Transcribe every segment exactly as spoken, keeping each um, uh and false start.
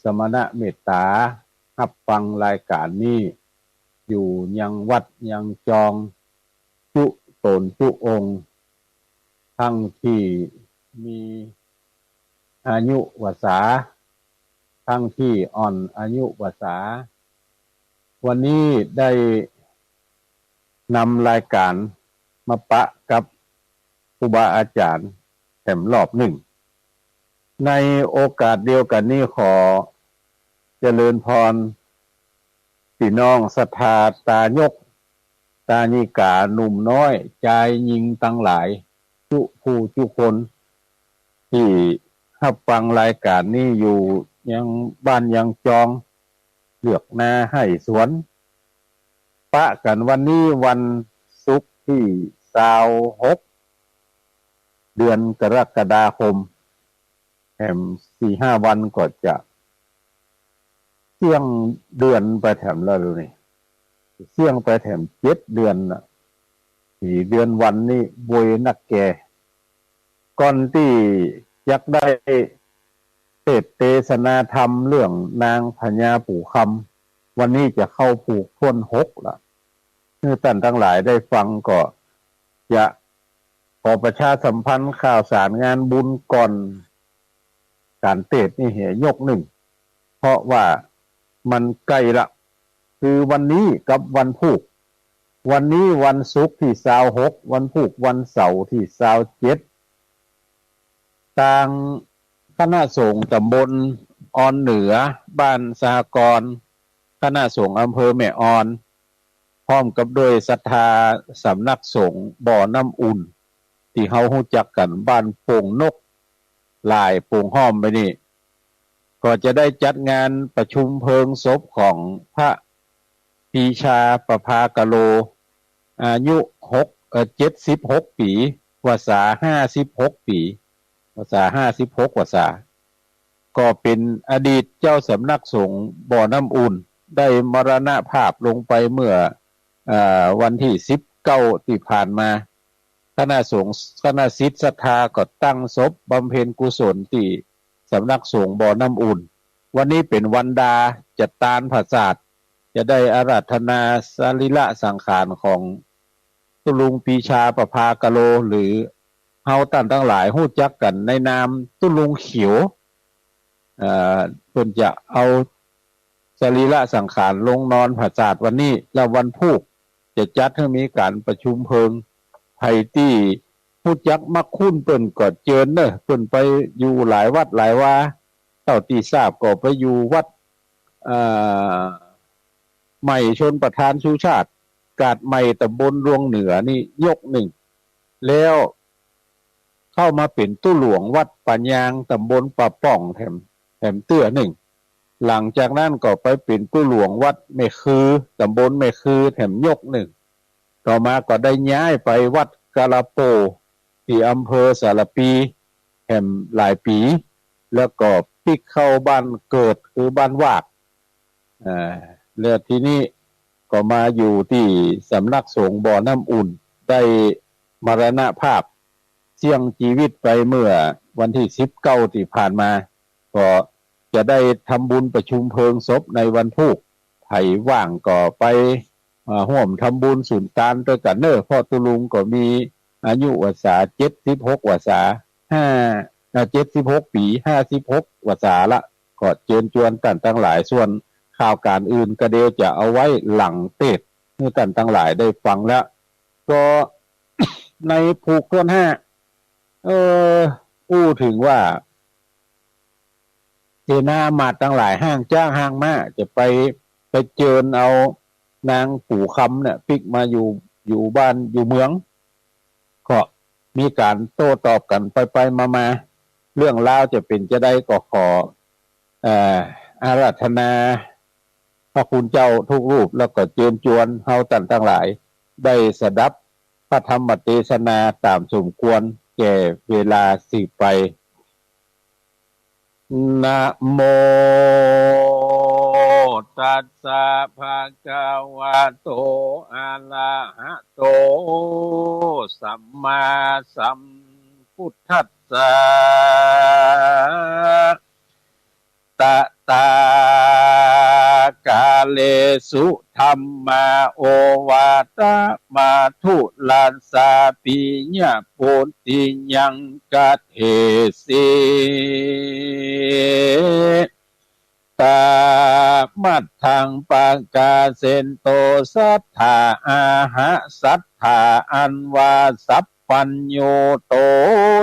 สมณะเมตต๋าฮับฟังรายก๋านนี้ อยู่ยังวัดยังจอง จุ๊ต๋นจุ๊องค์ ตึงตี้มีอายุวรรษา ตึงตี้อ่อนอายุวรรษา วันนี้ได้นำรายก๋านมาปะกับครูบาอาจ๋ารย์แถมรอบนึ่ง ในโอกาสเดียวกั๋นนี้ขอเจริญพร ปี้น้องศรัทธาตายก ตายิกา หนุ่มน้อย จายญิงตังหลาย จุผู้จุคน ตี้ฮับฟังรายก๋านนี้อยู่ยังบ้านยังจอง เฮือกนาไฮ่สวน ปะกั๋นวันนี้วันศุกร์ตี้ซาวหก เดือนกรกฎาคม แถมสี่ห้าวันก็จะเสี้ยงเดือนไปแถมแล้วนี่ เสี้ยงไปแถมเจ็ดเดือนน่ะ สี่เดือนวันนี้เวยนักแก่ ก่อนตี้จะได้เตสน์เตสนาธรรมเรื่องนางพญาปู่คำ วันนี้จะเข้าผูกถ้วนหกละ หื้อต้านตังหลายได้ฟังก็จะขอประชาสัมพันธ์ข่าวสารงานบุญก่อนก๋านเตสน์นี้เหียยกนึ่ง เพราะว่ามันใก้ละ คือวันนี้กับวันพูก วันนี้วันศุกร์ตี้ซาวหก วันพูกวันเสาร์ตี้ซาวเจ็ด ตางคณะสงฆ์ตำบลออนเหนือ บ้านสหกรณ์ คณะสงฆ์อำเภอแม่ออน พร้อมกับด้วยศรัทธาสำนักสงฆ์บ่อน้ำอุ่น ตี้เฮาฮู้จักกั๋น บ้านโป่งนก หลายโป่งห้อมไปนี่ ก็จะได้จัดงานประชุมเพลิงศพของพระปรีชาประภากะโล อายุหก เอ่อ เจ็ดสิบหกปี๋ วรรษาห้าสิบหกปี๋ วรรษาห้าสิบหกวรรษา ก็เป๋นอดีตเจ้าสำนักสงฆ์บ่อน้ำอุ่น ได้มรณภาพลงไปเมื่อ เอ่อ วันตี้สิบเก้าตี้ผ่านมา คณะสงฆ์ คณะศิษย์ศรัทธาก็ตั้งศพบำเพ็ญกุศลตี้สำนักสงฆ์บ่อน้ำอุ่น วันนี้เป๋นวันดา จะตานผสาท จะได้อาราธนาสรีระสังขารของตุ๊ลุงปรีชาประภากะโล หรือเฮาต้านตังหลายฮู้จักกั๋นในนามตุ๊ลุงเขียว เอ่อ เปิ้นจะเอาสรีระสังขารลงนอนผสาทวันนี้ แล้ววันพูกจะจัดหื้อมีก๋านประชุมเพลิง ใผตี้ฮู้จักมักคุ้นเปิ้นก็เจิญเน่อ เปิ้นไปอยู่หลายวัดหลายวา เต้าตี้ทราบก็ไปอยู่วัด เอ่อ ใหม่ชลประทานชูชาติ กาดใหม่ตำบลดวงเหนือนี่ยกนึ่ง แล้วเข้ามาเป๋นตุ๊หลวงวัดป่ายางตำบลป่าป่องแถม แถมเตื้อนึ่ง หลังจากนั้นก็ไปเป๋นตุ๊หลวงวัดแม่คือ ตำบลแม่คือแถมยกนึ่ง ต่อมาก็ได้ย้ายไปวัดกาลาโป ตี้อำเภอสารภีแถมหลายปี๋ แล้วก็ปิ๊กเข้าบ้านเกิดคือบ้านวาก อ่า แล้วทีนี้ก็มาอยู่ตี้สำนักสงฆ์บ่อน้ำอุ่น ได้มรณภาพเสี้ยงจีวิตไปเมื่อวันตี้สิบเก้าตี้ผ่านมา ก็จะได้ทำบุญประชุมเพลิงศพในวันพูก ใผว่างก็ไป อ่า ฮ่วมทำบุญสุนตานตวยกั๋นเน่อ เพราะตุ๊ลุงก็มีอายุวรรษาเจ็ดสิบหกวรรษา ห้า อ่า เจ็ดสิบหกปี๋ ห้าสิบหกวรรษาละ ก็เจิญจวนต้านตังหลาย ส่วนข่าวก๋านอื่นก็เดี๋ยวจะเอาไว้หลังเตสน์ หื้อต้านตังหลายได้ฟังแล้ว ก็ในผูกถ้วนห้า เออ อู้เถิงว่า เสนาอามาตย์ตังหลายฮ้างจ๊างฮ้างม้า จะไป ไปเจิญเอานางปู่คำเนี่ยปิ๊กมาอยู่ อยู่บ้านอยู่เมือง ก็มีก๋านโต้ตอบกั๋นไปๆ มาๆ เรื่องราวจะเป๋นจาใดก็ขอ เอ่อ อาราธนาพระคุณเจ้าทุกรูป แล้วก็เจิญจวนเฮาต้านตังหลาย ได้สดับพระธรรมเตสนาต๋ามสมควรแก่เวลาสืบไป นะโมตัสสะ ภะคะวะโต อะระหะโต สัมมาสัมพุทธัสสะ ตะ ตา กาเลสุธัมมา โอวาทะมะธุรัสสะ ปิยะปุตติยัง กะเทสิ ตา มัทธัง ปะกาเสนโต สัตถา อาหะ สัตถา อันว่าสัพพัญญู ต๋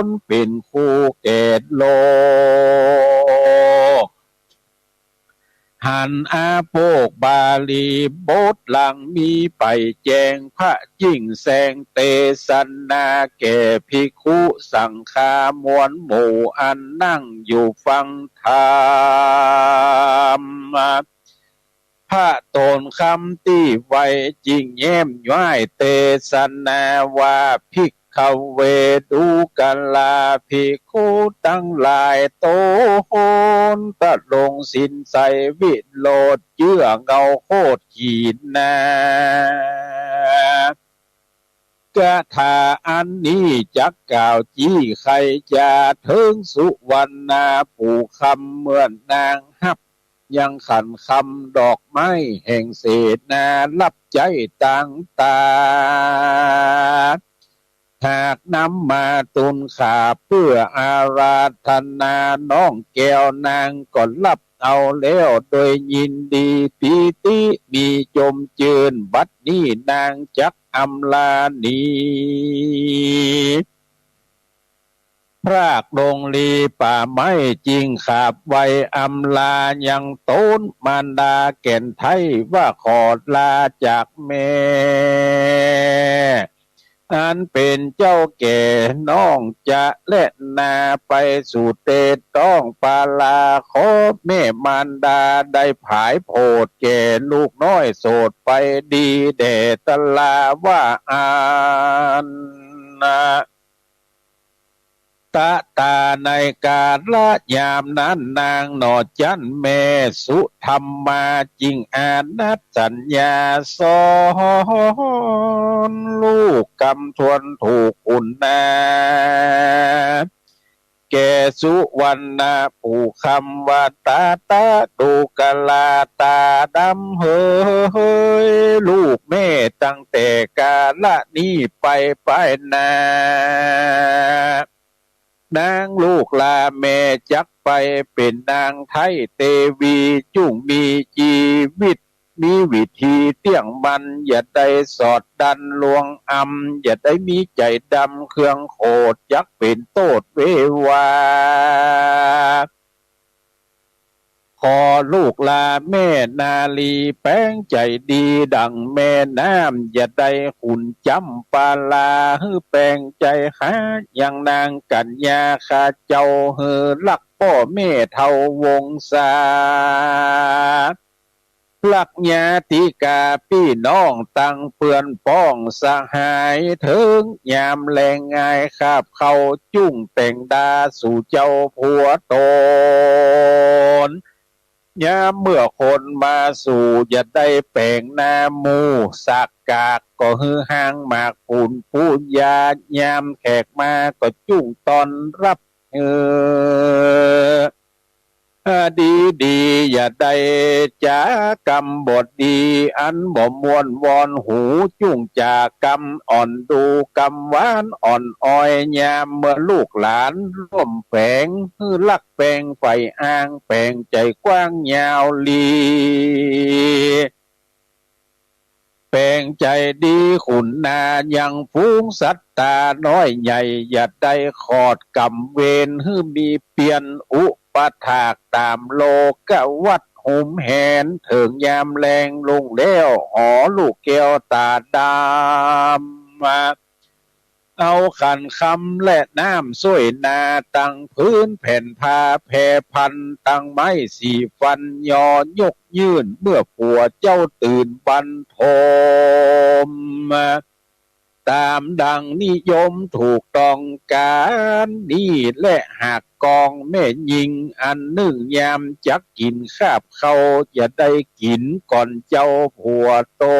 นเป๋นครูแก่โลก หันอาโปกบาลีบทหลังมีไปแจ้ง พระยิ่งแสงเตสนาแก่ภิกขุสังฆามวลหมู่อันนั่งอยู่ฟังธรรม พระต๋นคำตี้ไวจึงแย้มย้ายเตสนาว่า ภิกขเว ดูกราภิกขุตังหลาย ต๋นตะลงศีลใสวิโรธ เยื่อเงาโคตรขีณา คาถาอันนี้จักกล่าวจี้ไขจ๋าเถิงสุวรรณาปู่คำ เมื่อนางฮับยังขันคำดอกไม้แห่งเสนา ฮับใจ๊ตางต๋า หากนำมาตูลขาบเปื้ออาราธนา น้องแก้วนางก็ฮับเอาแล้วโดยยินดีปีติมีจมจื้น บัดนี้นางจักอำลาหนี พรากดงลีป่าไม้จิ่งขาบไวอำลายังต๋น มารดาแก่นไท้ว่าขอลาจากแม่ อันเป๋นเจ้าแก่น้องจะแลนาไปสู่เตต้องปาลา ขอแม่มารดาได้ผายโผดแก่ลูกน้อยโสดไปดีแด่ตลาว่าอั้นนะ ตะตาในกาละยามนั้นนางหน่อจั้นแม่สุธัมมาจิ่งอานัดสัญญาสอนลูกกำทวนถูกขุนนา แก่สุวรรณปู่คำว่า ตาตะดูกราต๋าดำเหย ลูกแม่ตั้งแต่กาละนี้ไปปายหน้า นางลูกลาแม่จักไปเป๋นนางไท้เตวี จุ่งมีจีวิตมีวิธีเตี้ยงมั่น อย่าได้สอดดันลวงอำ อย่าได้มีใจ๋ดำเครื่องโขด จักเป๋นโต้ษเววา ขอลูกลาแม่นารีแป๋งใจ๋ดีดั่งแม่น้ำ อย่าได้ขุนจ๋ำปาลา หื้อแป๋งใจ๋หายังนางกัญญาข้าเจ้า หื้อฮักป้อแม่เฒ่าวงศา ฮักญาติกาปี้น้องตังเปื้อนป้องสหาย เถิงยามแลงงายคาบข้าว จุ่งแต่งดาสู่เจ้าผัวต๋น ยามเมื่อคนมาสู่ อย่าได้แป๋งหน้าหมู่ สากกากก็หื้อห่างหมากปูนปูยา ยามแขกมาก็จุ่งต้อนฮับหื้อ ดีดี อย่าได้จ๋ากำบ่ดี อันบ่ม่วนวอนหู จุ่งจ๋ากำอ่อนดูกำหวานอ่อนออย ยามเมื่อลูกหลานร่วมแป๋ง หื้อฮักแป๋งใฝ่อ้าง แป๋งใจ๋กว้างยาวลี แป๋งใจ๋ดีขุนนายังฝูงสัตตาน้อยใหญ่ อย่าได้ขอดก๋รรมเวร หื้อมีเปียรอุปถากต๋ามโลกวัฏหุมแหน เถิงยามแลงลงแล้ว หอลูกแก้วต๋าดำ เอาขันคำและน้ำส้วยนา ตังพื้นแผ่นผ้าแผ่พัน ตังไม้สีฟันยอยกยื่น เมื่อผัวเจ้าตื่นบรรทม ต๋ามดังนิยมถูกต้องก๋านนี้แล หากกองแม่ญิงอันนึ่งยามจักกิ๋นคาบข้าว อย่าได้กิ๋นก่อนเจ้าผัวต๋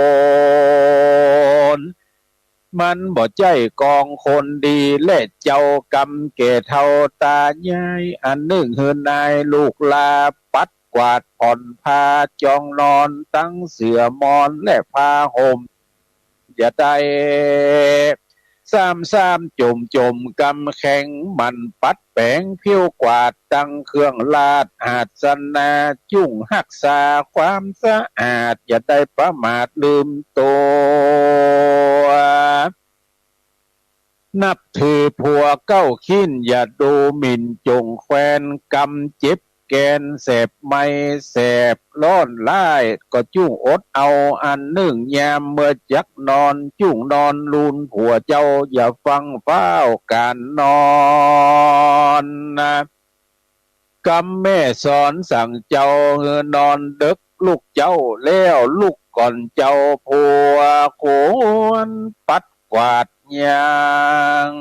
น มันบ่ใจ้กองคนดี และเจ้ากรรมแก่เฒ่าต๋ายาย อันนึ่งหื้อนายลูกหล้านปัด กวาดผ่อนผ้าจองนอน ตังเสื่อหมอนและผ้าห่ม อย่าได้ซ้ำๆ จ่มๆ กำแข็ง หมั่นปัดแป๋งผิวกวาด ตังเครื่องราชอาสนะ จุ่งฮักษาความสะอาด อย่าได้ประมาทลืมตั๋ว นับถือผัวเก๊าขี้น อย่าดูหมิ่น จ่งแควนกำเจ็บแกน แสบไหม้แสบฮ้อนฮ้าย ก็จุ่งอดเอาอันนึ่ง ยามเมื่อจักนอน จุ่งนอนลูนผัวเจ้า อย่าฟั่งฟ้าวก๋านนอนนะ กำแม่สอนสั่งเจ้า หื้อนอนเดิ็กลูกเจ้า แล้วลุกก่อนเจ้า ผัวควรปัดกวาดยาง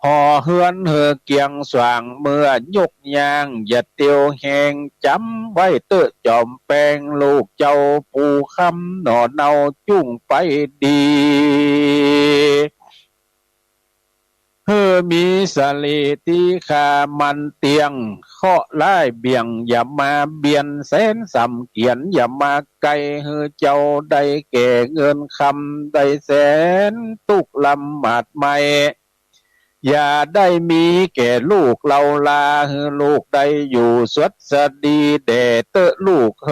หอเฮือนหื้อเกียงสว่าง เมื่อยกย่างอย่าเตียวแฮง จ๋ำไว้เต๊อะจ๋อมแปง ลูกเจ้าปู่คำหน่อเนาจุ่งไปดี หื้อมีสะหลีตี้ค่ามั่นเตี้ยง เคราะห์ร้ายเบี่ยงอย่ามาเบียน แสนสำเกียนอย่ามาใก้ หื้อเจ้าได้แก่เงินคำ ได้แสนตุ๊กข์ลำบากมาย อย่าได้มีแก่ลูกเฮาลา หื้อลูกได้อยู่สวัสดีแด่เต๊อะลูกเฮ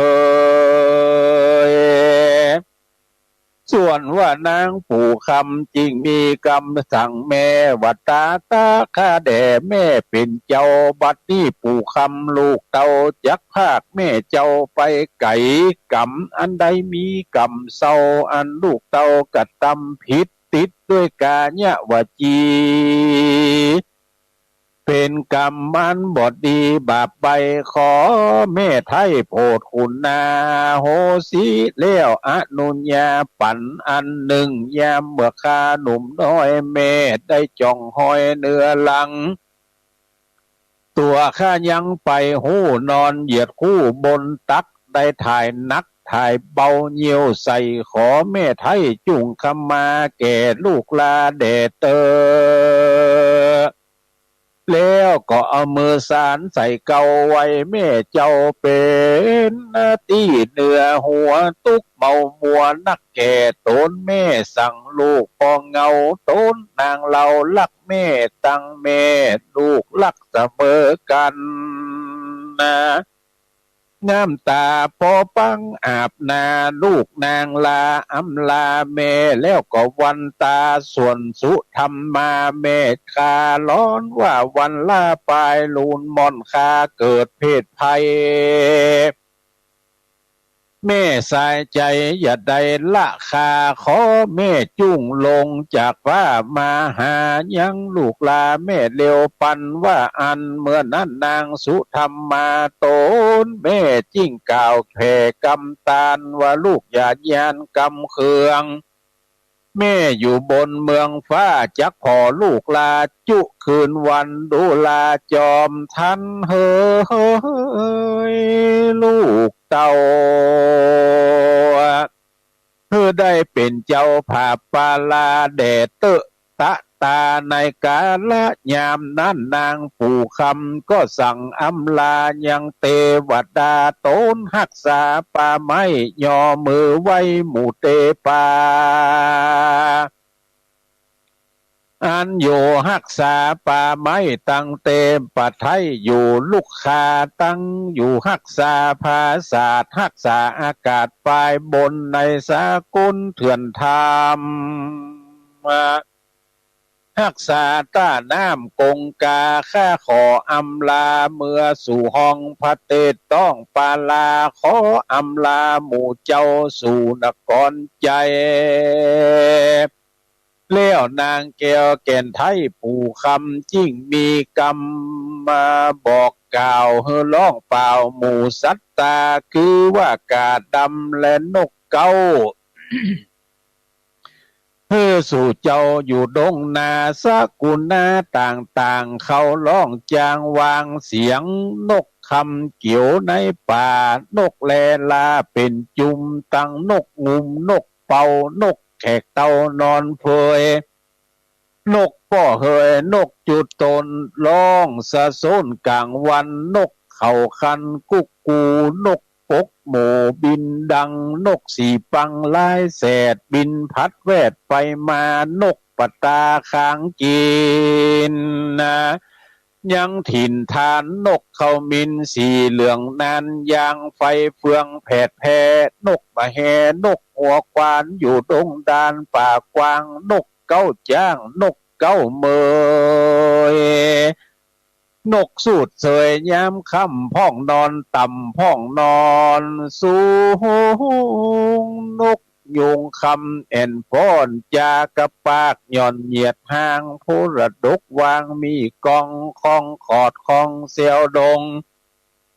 ย ส่วนว่านางปู่คำจึงมีกำสั่งแม่ว่า ต๋าต๋าข้าแด่แม่เป๋นเจ้า บัดนี้ปู่คำลูกเต้าจักพากแม่เจ้าไปไก๋ กำอันใดมีกำเศร้า อันลูกเต้ากระตำผิด ติดด้วยก๋ายะวจี เป๋นกำอันบ่ดีบาปใบ้ ขอแม่ไท้โผดขุณาโหสิ แล้วอนุญาปันอันนึ่ง ยามเมื่อข้าหนุ่มน้อย แม่ได้จ่องฮอยเนื้อหลัง ตั๋วข้ายังไปฮู้ นอนเหยียดคู่บนตัก ได้ถ่ายหนักถ่ายเบา เยี่ยวใส่ ขอแม่ไท้จุ่งขมา แก่ลูกลาแด่เต๊อะ แล้วก็เอามือสานใส่เกล้าไว้ แม่เจ้าเป๋นตี้เนื้อหัว ตุ๊กข์เมามัวนักแก่ ต๋นแม่สั่งลูกปองเหงา ต๋นนางเฮาฮักแม่ตังแม่ ลูกฮักเสมอกั๋นนะ น้ำต๋าปอปังอาบหน้า ลูกนางลาอำลาแม่ แล้วก็วันต๋าส่วนสุธรรมา แม่ข้าฮ้อนว่าวันล้าปาย ลูนหม่อนข้าเกิดเพศภัย แม่สายใจ๋อย่าได้ละข้า ขอแม่จุ่งลงจากฟ้ามาหา ยังลูกลาแม่เร็วปันว่าอั้น เมื่อนั้นนางสุธรรมาต๋นแม่จึ่งกล่าวแผ่กำตานว่า ลูกอย่าย้านกำเคือง แม่อยู่บนเมืองฟ้า จักผ่อลูกลาจุคืนวัน ดูลาจอมทันเหย ลูกเต้า หื้อได้เป๋นเจ้าผาบปาลาแด่เต๊อะ ตะตาในกาละยามนั้น นางปู่คำก็สั่งอำลายังเตวดา ต๋นฮักษาป่าไม้ ย่อมือไหว้หมู่เตป่า อันอยู่ฮักษาป่าไม้ตังเตมปะไท้ อยู่ลุกคาตังอยู่ฮักษาผาสาท ฮักษาอากาศปายบนในสากุลเถื่อนธรรม ฮักษาต้าน้ำกงกา ข้าขออำลาเมือสู่ห้องพระเตศต้องปาลา ขออำลาหมู่เจ้าสู่นครใจ แล้วนางแก้วแก่นไท้ปู่คำจึ่งมีกำมาบอกกล่าวหื้อฮ้องเป่าหมู่สัตตา คือว่ากาดำและนกเก๊า หื้อสู่เจ้าอยู่ดงนา สกุณาต่างๆ เขาฮ้องจางวางเสียง นกคำเกียวในป่า นกแลลาเป๋นจุม ตังนกงุม นกเป่า นกแขกเต้านอนเฟย นกป้อเฮย นกจุดตนฮ้องสะโซ้นก๋างวัน นกข เขาคันกุ๊กกู นกปกหมู่บินดัง นกสีปังลายแสด บินผัดแวดไปมา นกปะตาขางกิ๋นนา ยังถิ่นฐานนกเค้ามิน สีเหลืองนานยาง ไฟเฟืองแผดแผ่ นกบ่าแฮ นกหัวขวาน อยู่ดงดานป่ากว้าง นกเก๊าจ๊าง นกเก๊าเมย นกสูดเสยยามค่ำ พ่องนอนต่ำพ่องนอนสูง นกยูงคำแอ่นฟ้อน จากะปากหย่อนเหยียดหาง มรดกวางมีกอง คองขอดคองแซวดง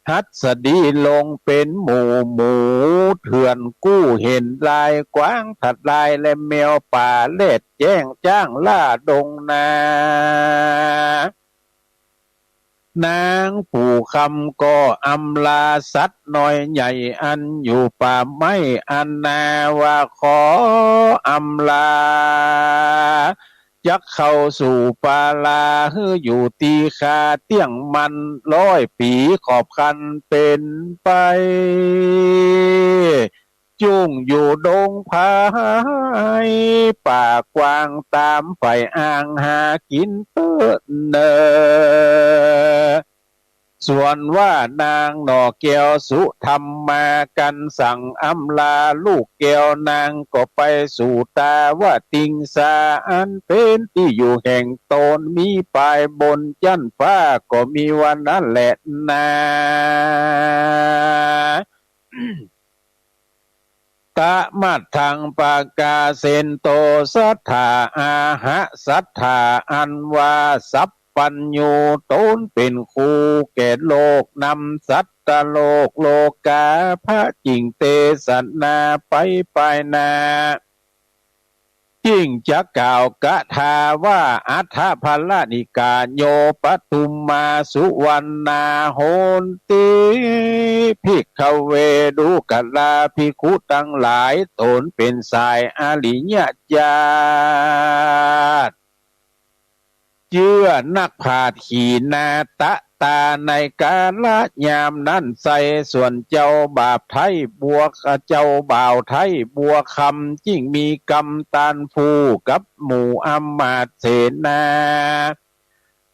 หัสดีลงเป๋นหมู่หมู เถื่อนกู้เห็นลาย กวางทลายและแมวป่า แรดแจ้งจ๊างล่าดงนา นางปู่คำก็อำลาสัตว์น้อยใหญ่ อันอยู่ป่าไม้อันนา ว่าขออำลา จักเข้าสู่ปาลา หื้ออยู่ตี้คาเตี้ยงมัน ร้อยปี๋ขอบคันเป๋นไป จุ่งอยู่ดงไพรป่ากว้าง ต๋ามไปอ่างหากิ๋นเต๊อะเน่อ ส่วนว่านางหน่อแก้วสุธรรมา กันสั่งอำลาลูกแก้วนาง ก็ไปสู่ตาวติงสา อันเป๋นตี้อยู่แห่งต๋น มีปายบนจั๊นฟ้า ก็มีวันนั้นแหละนา ตะมัตถังปะกาเสนโต สัตถาอาหะสัตถา อันว่าสัพพัญญู ต๋นเป๋นครูแก่โลก นำสัตตะโลก โลกาภะ จิ่งเตสนาไปปายหน้า จิ่งจะกล่าวกะถาว่า อัฏฐพลลานิกาโย ปทุมมาสุวรรณา โหนติ ภิกขเว ดูกราภิกขุตังหลาย ต๋นเป๋นสายอริยะจาติ เจื้อนักปราชญ์ขีณาตะตา ในกาละยามนั้นไซร้ ส่วนเจ้าบ่าวไท้บัว เจ้าบ่าวไท้บัวคำ จิ่งมีกำตานฟู่กับหมู่อำมาตย์เสนา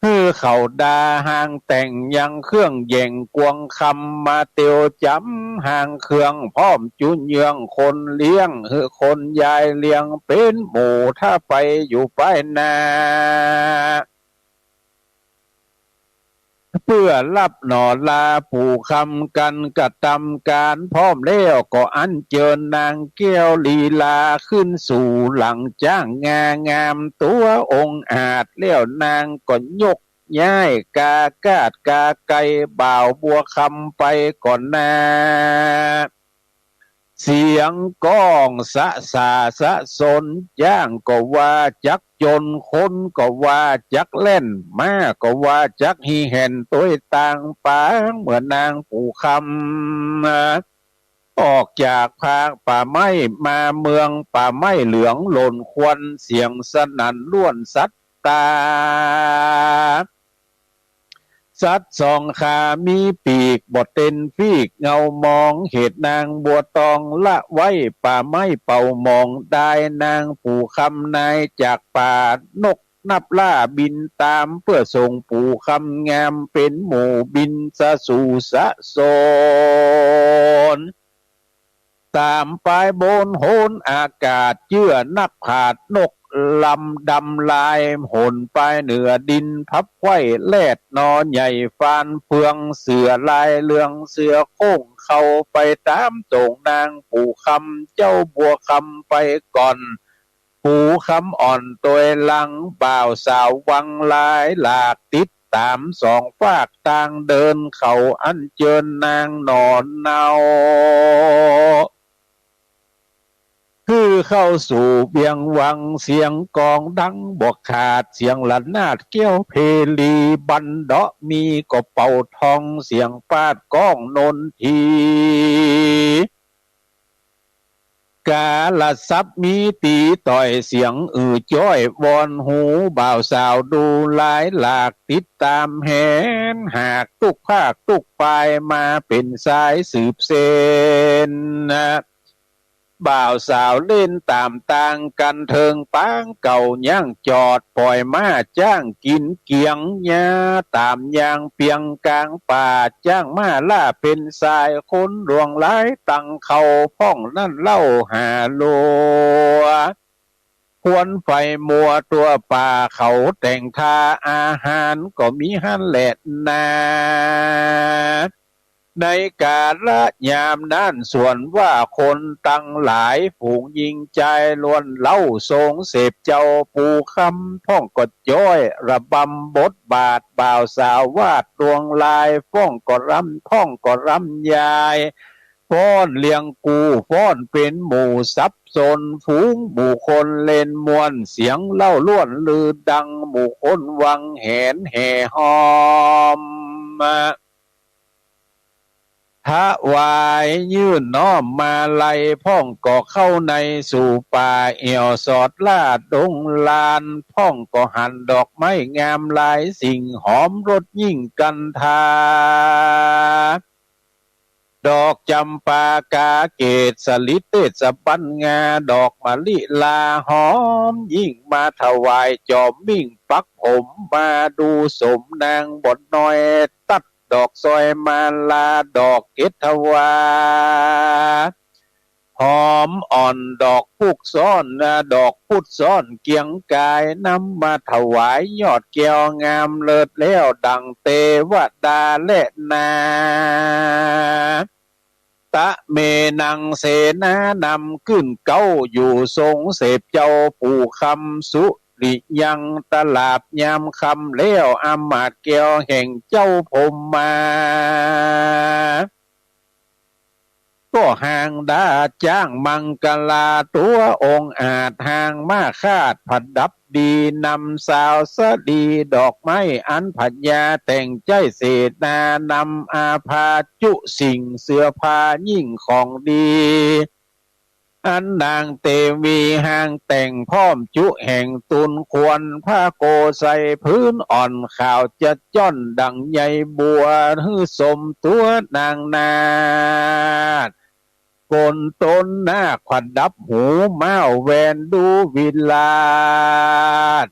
หื้อเขาดาฮางแต่งยังเครื่องแหย่งกวงคำ มาเตียวจ๋ำฮางเครื่อง พร้อมจุเยื่องคนเลี้ยง หื้อคนยายเลี้ยงเป๋นหมู่ ถ้าไปอยู่ปายหน้า เปื้อฮับหน่อลาปู่คำ กันกระตำก๋านพร้อมแล้ว ก็อัญเจิญนางแก้วลีลาขึ้นสู่หลังจ๊างงางาม ตั๋วองอาจ แล้วนางก็ยกย้ายกากาดกาไก บ่าวบัวคำไปก่อนหน้า เสียงก้องสะสาสะสน จ๊างก็ว่าจักจน คนก็ว่าจักแล่น ม้าก็ว่าจักฮีแห่น ตวยต่างปาง เมื่อนางปู่คำ ออกจากภาคป่าไม้มาเมืองป่าไม้เหลืองหล่นควัน เสียงสนั่นล้วนสัตว์ ตา สัตว์สองขามีปีก บ่เต็นฟีกเงามอง เหตุนางบัวตองละไว้ ป่าไม้เป่าหมอง ดายนางปู่คำนายจากป่า นกนับล่าบินต๋าม เปื้อส่งปู่คำงาม เป๋นหมู่บินสะสู่สะสน ต๋ามปายบนโหนอากาศ เจื้อนักปราชญ์นกลำดำลาย หนไปเหนือดินพับไขว้ แรดหน่อใหญ่ฟานเฟือง เสือลายเหลืองเสือโคร่ง เข้าไปต๋ามส่งนางปู่คำ เจ้าบัวคำไปก่อน ปู่คำอ่อนตวยหลัง บ่าวสาววังหลายหลาก ติดต๋ามสองฟากตางเดิน เขาอัญเจิญนางหน่อเนา หื้อเข้าสู่เวียงวัง เสียงกลองดังบ่ขาด เสียงระนาดแก้วเพลี บันเดาะมีก็เป่าทอง เสียงปาดก้องนนที กาละสับมีตี๋ต่อยเสียงอื้อจ๊อย วอนหูบ่าวสาวดูหลายหลาก ติดต๋ามแหนหากตุ๊กภาคตุ๊กปาย มาเป๋นสายสืบเส้นนะ บ่าวสาวเล่นต๋ามตางกั๋น เถิงปางเก่ายังจอด ป่อยม้าจ๊างกิ๋นเกียง ยาต๋ามยางเปียงก๋างป่า จ๊างม้าล่าเป๋นสาย คนหลวงหลายตังเขา พ่องนั้นเล่าหาลัว ควนไฟมัวตั๋วป่า เขาแต่งทาอาหาร ก็มีหั้นแหละนา ในกาละยามนั้น ส่วนว่าคนตังหลาย ฝูงญิงจายล้วนเล่า ทรงเสพเจ้าปู่คำ พ่องก็จ๊อยระบำบทบาท บ่าวสาววาดลวงลาย พ่องก็รำ พ่องก็รำยาย ฟ้อนเลียงกู่ ฟ้อนเป๋นหมู่สับสน ฝูงหมู่คนเล่นม่วน เสียงเล่าล้วนลือดัง หมู่คนวังแหนแห่ฮอม ถวายยื่นน้อมมาลัย พ่องก็เข้าในสู่ป่า แอ่วสอดล่าดงลาน พ่องก็หันดอกไม้งามหลายสิ่ง หอมรสยิ่งกันทา ดอกจ๋ำปากาเกศ สะหลิดเตสะบันงา ดอกมะลิลาหอมยิ่ง มาถวายจ๋อมมิ่งปักผม มาดูสมนางบ่อนน้อย ตัดดอกสร้อยมาลา ดอกเกศวา หอมอ่อน ดอกพุดซ้อนนะ ดอกพุดซ้อนเกียงกาย นำมาถวายยอดแก้วงามเลิศแล้ว ดั่งเตวดาแลนา ตะเม นางเสนานำขึ้นเก๊า อยู่ทรงเสพเจ้าปู่คำ สุริยังตะหลาบยามค่ำแล้ว อำมาตย์แก้วแห่งเจ้าพรหมมา ก็หางดาจ๊างมังกลา ตั๋วองอาจหางม้าคาด ผดับดีนำสาวสะดี ดอกไม้อันพญาแต่งใจ๊เสนานำ อาภาจุสิ่งเสื้อผ้ายิ่งของดี อันนางเตวีหางแต่งพร้อมจุแห่งตูน ควรผ้าโกใส่พื้นอ่อนขาว จะจ้อนดั่งใยบัว หื้อสมตัวนางนาฏ โกนต้นนาคผดับหู ม้าวแหวนดูวิราช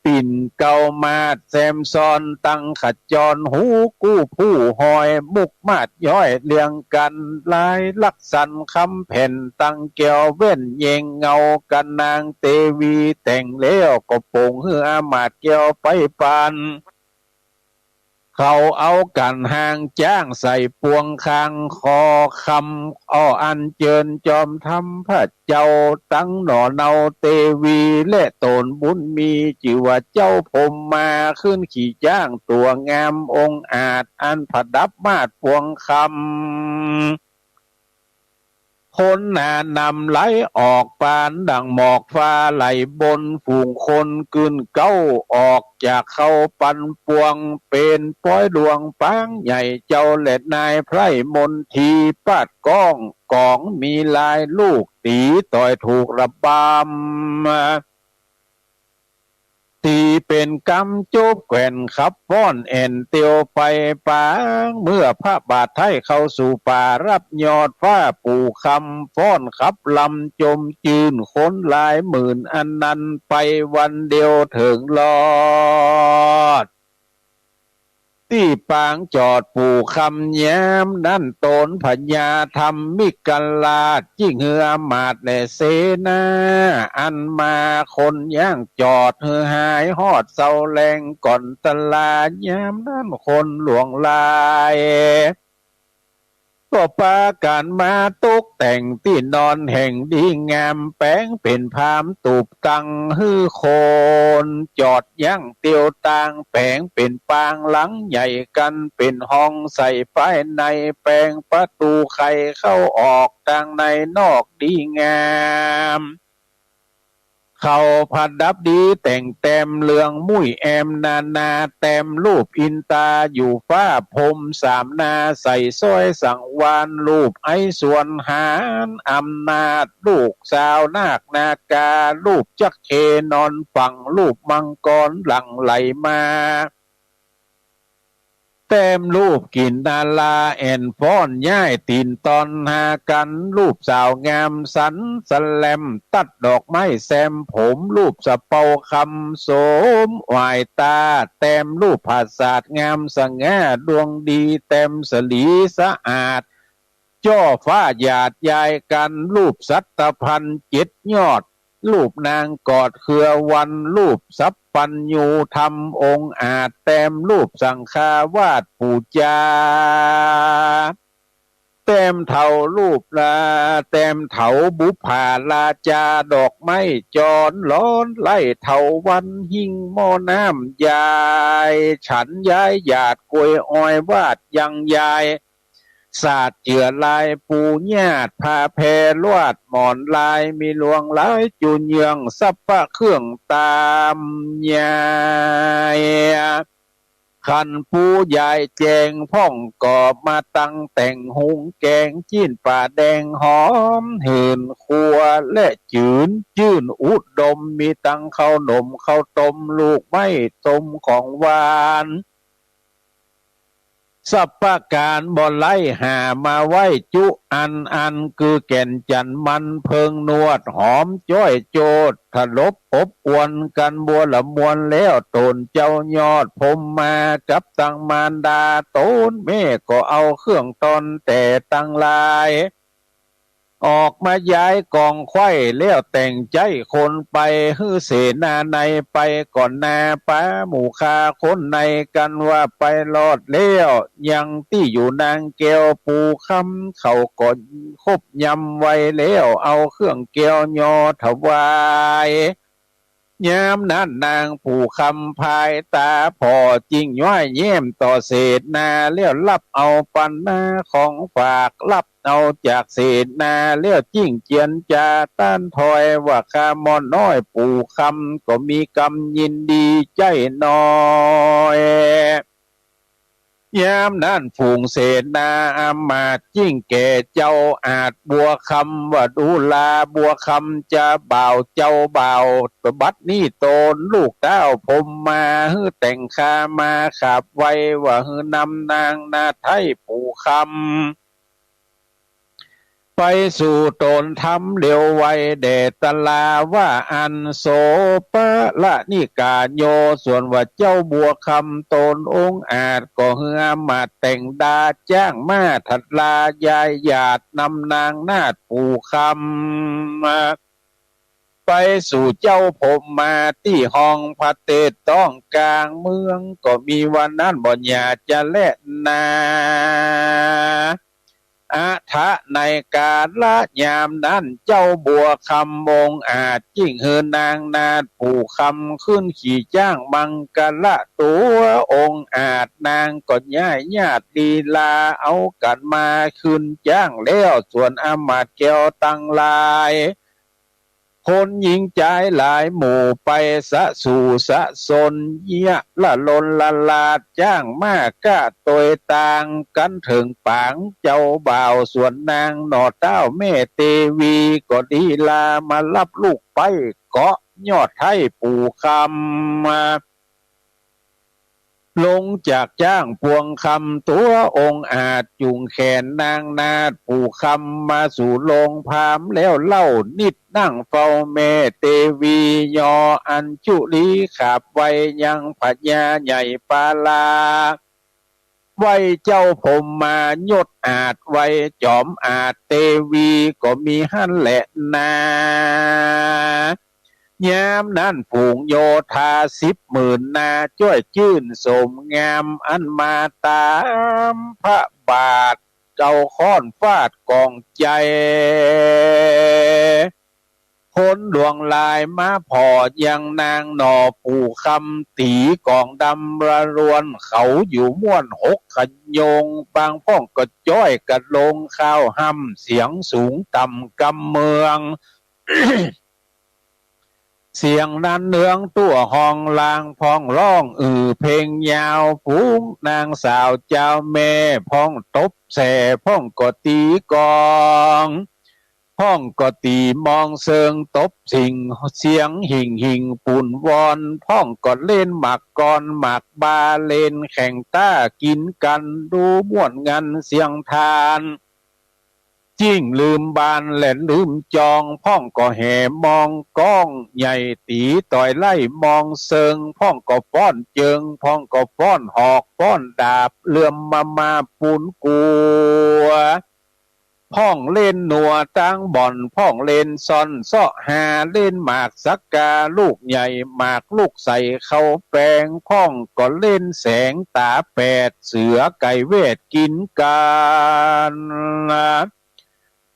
ปิ่นเกล้ามาดแซมซ้อน ตังขจรหูกู้ผู้หอย มุกมาดย้อยเรียงกั๋น ลายลักษณะคำแผ่น ตังแก้วแว่นแยงเงากั๋น นางเตวีแต่งแล้ว ก็ป๋งหื้ออำมาตย์แก้วไปปัน เขาเอากั๋นหางจ๊างใส่ปวงคาง ขอคำอ้ออัญเจิญจอมธรรมพระเจ้า ตังหน่อเนาเตวีและต๋นบุญมี จื้อว่าเจ้าพรหมมา ขึ้นขี่จ๊างตั๋วงามองอาจ อันผดับมาดปวงคำ คนหนานำไหลออกปานดั่งหมอกฟ้าไหลบน ฝูงคนกึ้นเก๊าออกจากเข้าปันปวง เป๋นปอยหลวงปางใหญ่เจ้าและนายไพร่มนตรี ปาดก้องก๋องมีหลายลูก ตี๋ต่อยถูกระบำ ตี๋เป๋นกำจบแก่นขับฟ้อนแอ่นเตียวไปปาง เมื่อพระบาทไท้เข้าสู่ป่า รับยอดฟ้าปู่คำ ฟ้อนขับลำจมจื้น คนหลายหมื่นอันนั้น ไปวันเดียวเถิงรอด ตี้ปางจอดปู่คำ ยามนั้นต๋นพญาธรรมิกราช ยิ่งหื้ออำมาตย์และเสนา อันมาคนย่างจอด หื้อหายฮอดเซาแลงก่อนตะลา ยามนั้นคนหลวงหลาย ก็ปากั๋นมาตกแต่งตี้นอนแห่งดีงาม แป๋งเป๋นพามตูบตังหื้อคน จอดยั้งเตียวตาง แป๋งเป๋นปางหลังใหญ่กั๋น เป๋นห้องใส่ภายใน แป๋งประตู๋ไขเข้าออก ตางในนอกดีงาม เขาประดับดีแต่งแต้มเหลืองมุ้ยแอมนานา แต้มรูปอินตาอยู่ฟ้าพรหมสามนา ใส่สร้อยสังวาลรูปไอสวนหาญอำนาจ ลูกสาวนาคนาคา รูปจักเคนอนฝั่ง รูปมังกรหลั่งไหลมา แต้มรูปกินนาราแอ่นฟ้อนย้ายตี๋นตอนหากั๋น รูปสาวงามสันสะแลม ตั๊ดดอกไม้แซมผม รูปสะเปาคำโสมหวายต๋า แต้มรูปผาสาทงามสง่าดวงดี แต้มสะหลีสะอาด จ้อฟ้าหยาดยายกั๋น รูปสัตตะพันเจ็ดยอด รูปนางกอดเครือวัน รูปสัพพัญญูธรรมองอาจ แต้มรูปสังฆาวาสปู่จา แต้มเถารูปลา แต้มเถาบุปผาราจา ดอกไม้จรลอนไล่เถาวัลย์ หิ้งหม้อน้ำยาย ฉันย้ายหยาดกวยออยวาดยังยาย สาดเจื้อลายปูญาติ ผ้าแพรลวาดหมอนลาย มีลวงลายจุ่นเยื่อง สัพพะเครื่องต๋ามยาย ขันปูยายแจงพ่องก็มาตั้งแต่งหุงแกง จี๊นป๋าแดงหอมหื่นครัว และจื๋นจื้นอุดม มีตังข้าวหนมข้าวต้ม ลูกไม้ต้มของหวาน สัพพะก๋านบ่ไร้หามาไว้จุอันอัน คือแก่นจันทร์มันเพิงนวด หอมจ้อยโจด ถลบอบอวลกั๋นบัวละมวลแล้ว โตนเจ้ายอดพรหมมากับตังมารดา โตนแม่ก็เอาเครื่องตอนแต่ตังหลาย ออกมาย้ายกองไขว้ แล้วแต่งใจ๊คนไป หื้อเสนาในไปก่อนหน้า ปาหมู่ข้าคนในกั๋นว่าไปรอดแล้ว ยังตี้อยู่นางแก้วปู่คำ เขาก็ครบยำไว้แล้ว เอาเครื่องแก้วยอถวาย ยามนั้นนางปู่คำพายต๋าผ่อ จิ่งย้อยแย้มต่อเสนา แล้วฮับเอาปัณณาของฝาก ฮับเอาจากเสนา แล้วจิ่งเจียรจาต้านถอย ว่าข้าหม่อน้อยปู่คำ ก็มีกำยินดีใจ้น้อย ยามนั้นฝูงเสนาอามาตย์ จิ่งแก่เจ้าอาจบัวคำ ว่าดูราบัวคำจะบ่าวเจ้าบ่าว บัดนี้โตนลูกต้าวพรหมมา หื้อแต่งข้ามาขาบไหว้ ว่าหื้อนำนางนาฏไท้ปู่คำ ไปสู่โตนธรรมเร็วไว แด่ตราว่าอั้น โสปะละนิกาโย ส่วนว่าเจ้าบัวคำโตนองอาจ ก็หื้ออามาตย์แต่งดาจ้างม้าถัดลายายหยาด นำนางนาฏปู่คำ ไปสู่เจ้าพรหมมาตี้ห้องพระเตศต้องกลางเมือง ก็มีวันนั้นบ่หยาดจะแลนา อะถะในกาละยามนั้น เจ้าบัวคำองอาจ จิ่งหื้อนางนาฏปู่คำ ขึ้นขี่จ้างมังกละตั๋วองอาจ นางก็ย้ายหยาดลีลา เอากั๋นมาขึ้นจ้างแล้ว ส่วนอามาตย์แก้วตังหลาย คนหญิงจายหลายหมู่ไป สะสู่สะสนเยียะละลนละลาด จ้างม้ากะตวยตางกั๋นเถิงปางเจ้าบ่าว ส่วนนางหน่อต้าวแม่เตวี ก็ลีลามาฮับลูกใป๊เกาะยอดไท้ปู่คำ ลงจากจ้างปวงคำตั๋วองอาจ จู๋งแขนนางนาฏปู่คำมาสู่โรงพราหมณ์แล้วเล่า นิดนั่งเฝ้าแม่เตวี ยออัญชุลีขาบไหว้ยังพญาใหญ่ปาลา ไหว้เจ้าพรหมมายศอาจ ไหว้จอมอาจเตวี ก็มีหั้นแหละนา ยามนั้นฝูงโยธาสิบหมื่นนา จ้วยจื้นโสมงาม อันมาต๋ามพระบาท เอาค้อนฟาดกองใจ๋ คนหลวงหลายมาผ่อยังนางหน่อปู่คำ ตี๋ก๋องดำระรวน เขาอยู่ม่วนหกขะโยง บางพ่องก็จ้อยกะโลงข้าวฮ่ำ เสียงสูงต่ำกำเมือง เสียงนั้นเนืองตั้วฮองลาง พ่องฮ้องอือเพลงยาว ฝูงนางสาวจาวแม่ พ่องตบแส่ พ่องก็ตี๋กลอง พ่องก็ตี๋มองเซิง ตบสิ่งเสียงหิ่งหิ่งปูนวอน พ่องก็เล่นหมากกอนหมากบา เล่นแข่งต้ากิ๋นกั๋น ดูม่วนงันเสียงทาน จึงลืมบ้านและลืมจอง พ่องก็แห่มองก้องใหญ่ตี๋ต่อยไล่มองเซิง พ่องก็ฟ้อนเจิง พ่องก็ฟ้อนหอกฟ้อนดาบ เหลื่อมมามาปูนกั๋ว พ่องเล่นหนัวตางบ่อน พ่องเล่นซ่อนเซาะหา เล่นหมากสักกาลูกใหญ่ หมากลูกใสเข้าแปง พ่องก็เล่นแสงต๋าแปด เสือไก่แวดกิ๋นกั๋น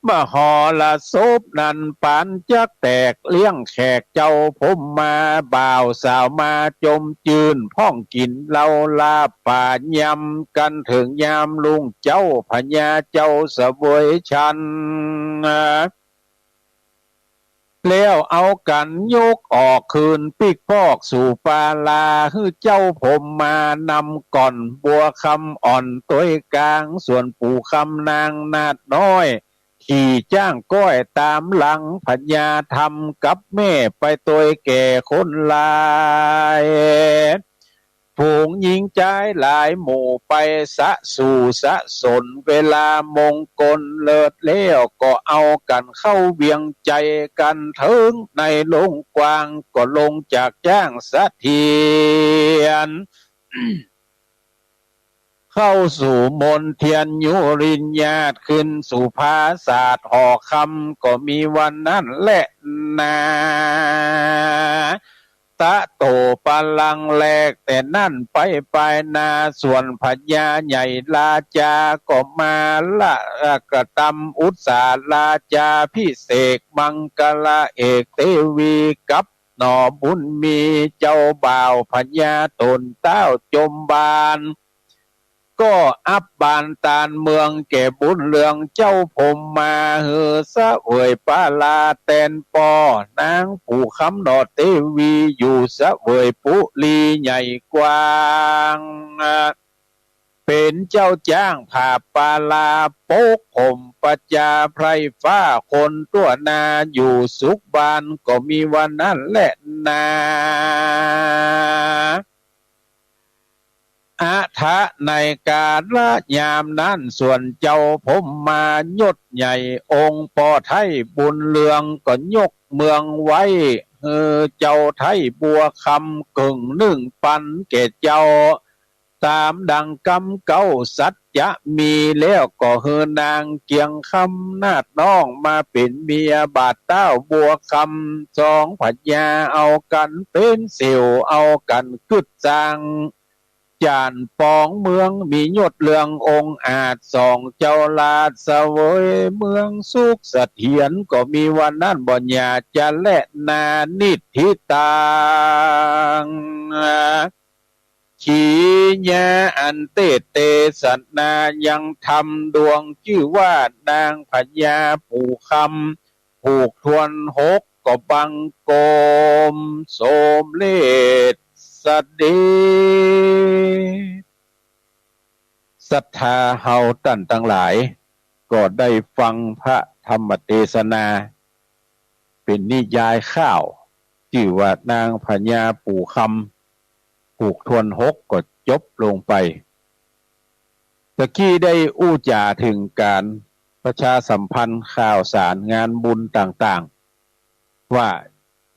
มหรสพนั้นปานจักแตก เลี้ยงแขกเจ้าพรหมมา บ่าวสาวมาจมจื้น พ่องกิ๋นเหล้าลาบป๋ายำกั๋น เถิงยามรุ่งเจ้าพญาเจ้าเสวยฉัน แล้วเอากั๋นยกออกคืนปิ๊กปอกสู่ปาลา หื้อเจ้าพรหมมานำก่อน บัวคำอ่อนตวยก๋าง ส่วนปู่คำนางนาฏน้อย ขี่จ๊างก้อยต๋ามหลัง พญาธรรมกับแม่ไปตวยแก่คนหลาย ฝูงญิงจายหลายหมู่ไปสะสู่สะสน เวลามงคลเลิศแล้ว ก็เอากั๋นเข้าเวียงใจ๋กั๋นเถิงในโลงกว้าง ก็ลงจากจ๊างเสถียร เข้าสู่มณเฑียรยุริญญาต ขึ้นสู่ผาสาทหอคำ ก็มีวันนั้นแลนา ตะโตปะลังแลก แต่นั้นไปปายนา ส่วนพญาใหญ่ราจาก็มาละกระตำอุตสาราจาภิเษก มังกละเอกเตวีกับ หน่อบุญมีเจ้าบ่าวพญาต๋นเต้าจมบาน ก็อัพบานตานเมืองแก่บุญเรืองเจ้าพรหมมา หื้อเสวยปาลาแตนป้อนางปู่คำหน่อเตวี อยู่เสวยปุรีใหญ่กว้าง เป๋นเจ้าจ๊างผาบปาลา ปกผมประจาไพร่ฟ้าคนตั้วนา อยู่สุขบานก็มีวันนั้นแลนา อะถะในกาละยามนั้น ส่วนเจ้าพรหมมายศใหญ่องค์ป้อไท้บุญเรือง ก็ยกเมืองไว้หื้อเจ้าไท้บัวคำ เกิ่งนึ่งปันแก่เจ้า ต๋ามดังกำเก๊าสัจจะมี แล้วก็หื้อนางเกียงคำนาฏน้อง มาเป๋นเมียบ่าวเต้าบัวคำ สองพญาเอากั๋นเป๋นเสี่ยว เอากั๋นกึ๊ดสร้าง จ๋านปองเมืองมียศเรืององอาจ สองเจ้าราชเสวยเมืองสุขเสถียร ก็มีวันนั้นบ่อย่าจะแลนา นิฏฐิตัง ขีญา อันเตสน์เตสนายังธรรมดวงจื้อว่านางพญาปู่คำ ผูกถ้วนหกก็บังคมสมเร็จเสด็จ ศรัทธาเฮาต้านตังหลาย ก็ได้ฟังพระธรรมเตสนา เป๋นนิยายค่าว จื้อว่านางพญาปู่คำ ผูกถ้วนหกก็จบลงไป ตะกี้ได้อู้จ๋าเถิงก๋านประชาสัมพันธ์ข่าวสารงานบุญต่างๆ ว่า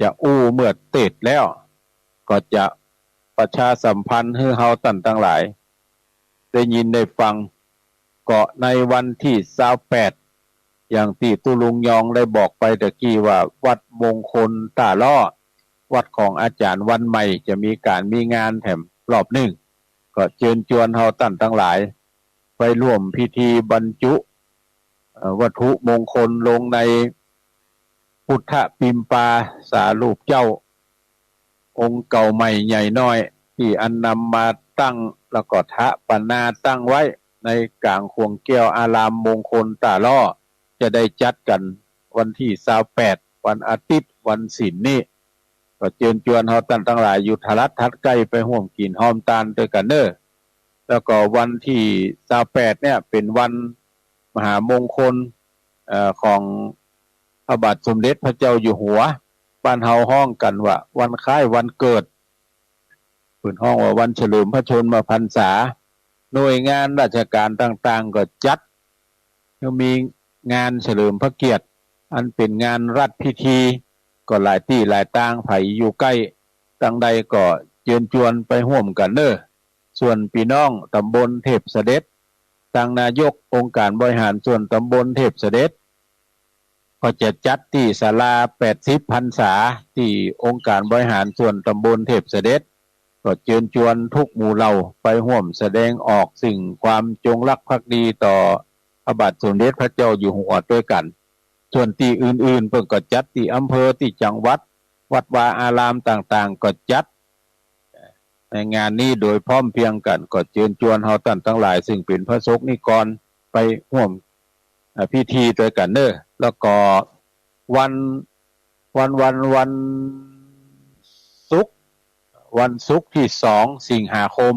จะอู้เมื่อเตสน์แล้ว ก็จะประชาสัมพันธ์หื้อเฮาต้านตังหลาย ได้ยินได้ฟัง ก็ในวันตี้ซาวแปด อย่างตี้ตุ๊ลุงยองได้บอกไปตะกี้ว่าวัดมงคลต้าล่อ วัดของอาจ๋ารย์วันใหม่จะมีก๋านมีงานแถมรอบนึ่ง ก็เจิญจวนเฮาต้านตังหลาย ไปร่วมพิธีบรรจุ เอ่อ วัตถุมงคลลงในพุทธปิมปาสารูปเจ้า องค์เก่าใหม่ใหญ่น้อย ตี้อันนำมาตั้ง แล้วก็ถะปนาตั้งไว้ในก๋างข่วงแก้วอารามมงคลต้าล่อ จะได้จัดกั๋นวันตี้ซาวแปด วันอาทิตย์ วันศีลนี้ ก็เจิญจวนเฮาต้านตังหลายอยู่ทางลัดถัดใก้ไปฮ่วมกิ๋นฮ่วมตานตวยกั๋นเน่อ แล้วก็วันตี้ซาวแปดเนี่ยเป๋นวันมหามงคล เอ่อ ของพระบาทสมเด็จพระเจ้าอยู่หัว บ้านเฮาฮ้องกั๋นว่าวันคล้ายวันเกิด เปิ้นฮ้องว่าวันเฉลิมพระชนมพรรษา หน่วยงานราชก๋านต่างๆ ก็จัด ยังมีงานเฉลิมพระเกียรติ อันเป๋นงานรัฐพิธี ก็หลายตี้หลายตาง ใผอยู่ใก้ตางใดก็เจิญจวนไปฮ่วมกั๋นเน่อ ส่วนปี้น้องตำบลเทพเสด็จ ตางนายกองค์การบริหารส่วนตำบลเทพเสด็จ ก็จะจัดตี้ศาลาแปดสิบพรรษา ตี้องค์การบริหารส่วนตำบลเทพเสด็จ ก็เจิญจวนกู้หมู่เหล่าไปฮ่วมแสดงออกเซิ่งความจงรักภักดีต่อพระบาทสมเด็จพระเจ้าอยู่หัวตวยกั๋น ส่วนตี้อื่นๆ เปิ้นก็จัดตี้อำเภอ ตี้จังหวัด วัดวาอารามต่างๆ ก็จัด ในงานนี้โดยพร้อมเพรียงกั๋น ก็เจิญจวนเฮาต้านตังหลายเซิ่งเป๋นพระสงฆ์นิกรไปฮ่วม เอ่อ พิธีตวยกั๋นเน่อ แล้วก็วัน วัน วัน วันศุกร์ วันศุกร์ตี้สองสิงหาคม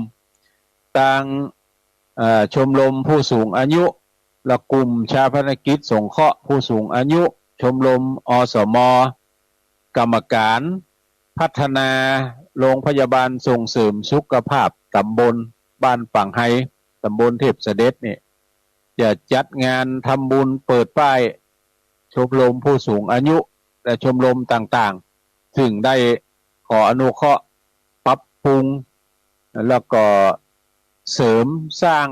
ตาง เอ่อ ชมรมผู้สูงอายุ และกลุ่มฌาปนกิจสงเคราะห์ผู้สูงอายุ ชมรม อสม กรรมการพัฒนาโรงพยาบาลส่งเสริมสุขภาพตำบลบ้านปังไฮ ตำบลเทพเสด็จนี่ จะจัดงานทำบุญเปิดป้ายชมรมผู้สูงอายุ และชมรมต่างๆ เซิ่งได้ขออนุเคราะห์ปรับปรุง แล้วก็เสริมสร้าง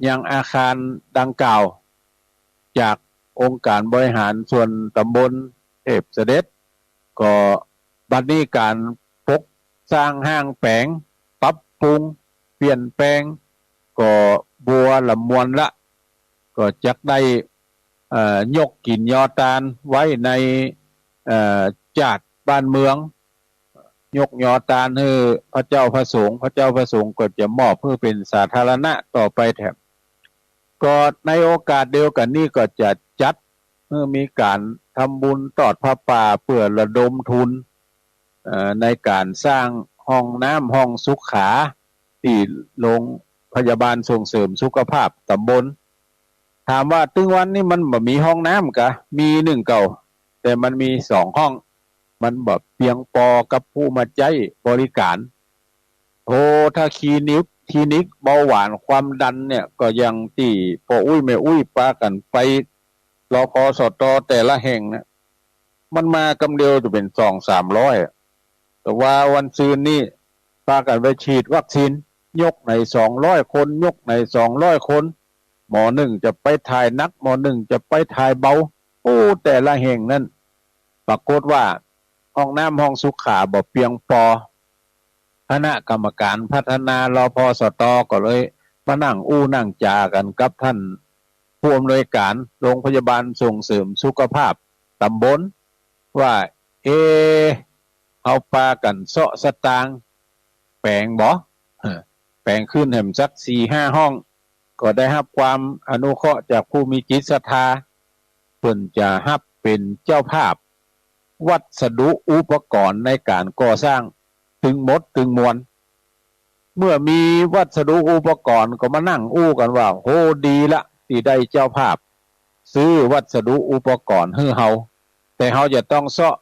ยังอาคารดังกล่าว จากองค์การบริหารส่วนตำบลเทพเสด็จ ก็บัดนี้ก๋านปกสร้างห้างแป๋ง ปรับปรุง เปลี่ยนแปลง ก็บัวละมวลละ ก็จักได้ เอ่อ ยกกิ๋นยอตานไว้ใน เอ่อ จาดบ้านเมือง ยกยอตานหื้อพระเจ้าพระสงฆ์ พระเจ้าพระสงฆ์ก็จะมอบหื้อเป๋นสาธารณะต่อไปแถม ก็ในโอกาสเดียวกั๋นนี้ก็จะจัดหื้อมีก๋านทำบุญตอดผ้าป่าเปื้อระดมทุน เอ่อ ในก๋านสร้างห้องน้ำห้องสุขาตี้โรงพยาบาลส่งเสริมสุขภาพตำบล ถามว่าตึงวันนี้มันบ่มีห้องน้ำกา มีนึ่งเก่า แต่มันมีสองห้อง มันบ่เปียงปอกับผู้มาใจ๊บริก๋าน โอ้ ถ้าคลินิก คลินิกเบาหวานความดันเนี่ย ก็อย่างตี้ป้ออุ๊ยแม่อุ๊ยปากั๋นไป รพสต แต่ละแห่งเนี่ย มันมากำเดียวจะเป๋นสองสามร้อยอะ แต่ว่าวันซืนนี่ปากั๋นไปฉีดวัคซีน ยกไหนสองร้อยคน ยกไหนสองร้อยคน หมอนึ่งจะไปถ่ายหนัก หมอนึ่งจะไปถ่ายเบา โอ้ แต่ละแห่งนั้น ปรากฏว่าห้องน้ำห้องสุขาบ่เปียงปอ คณะกรรมการพัฒนา รพสต ก็เลยมานั่งอู้นั่งจ๋ากั๋นกับต้านผู้อำนวยก๋านโรงพยาบาลส่งเสริมสุขภาพตำบล ว่า เอ๊ะ เฮาปากั๋นเซาะสตางค์แป๋งบ่ เออ แป๋งขึ้นแหมสักสี่ห้าห้อง ก็ได้ฮับความอนุเคราะห์จากผู้มีจิตศรัทธา เปิ้นจะฮับเป๋นเจ้าภาพวัสดุอุปกรณ์ในก๋านก่อสร้างตึงหมดตึงมวล เมื่อมีวัสดุอุปกรณ์ก็มานั่งอู้กั๋นว่า โห ดีละ ตี้ได้เจ้าภาพซื้อวัสดุอุปกรณ์หื้อเฮา แต่เฮาจะต้องเซาะ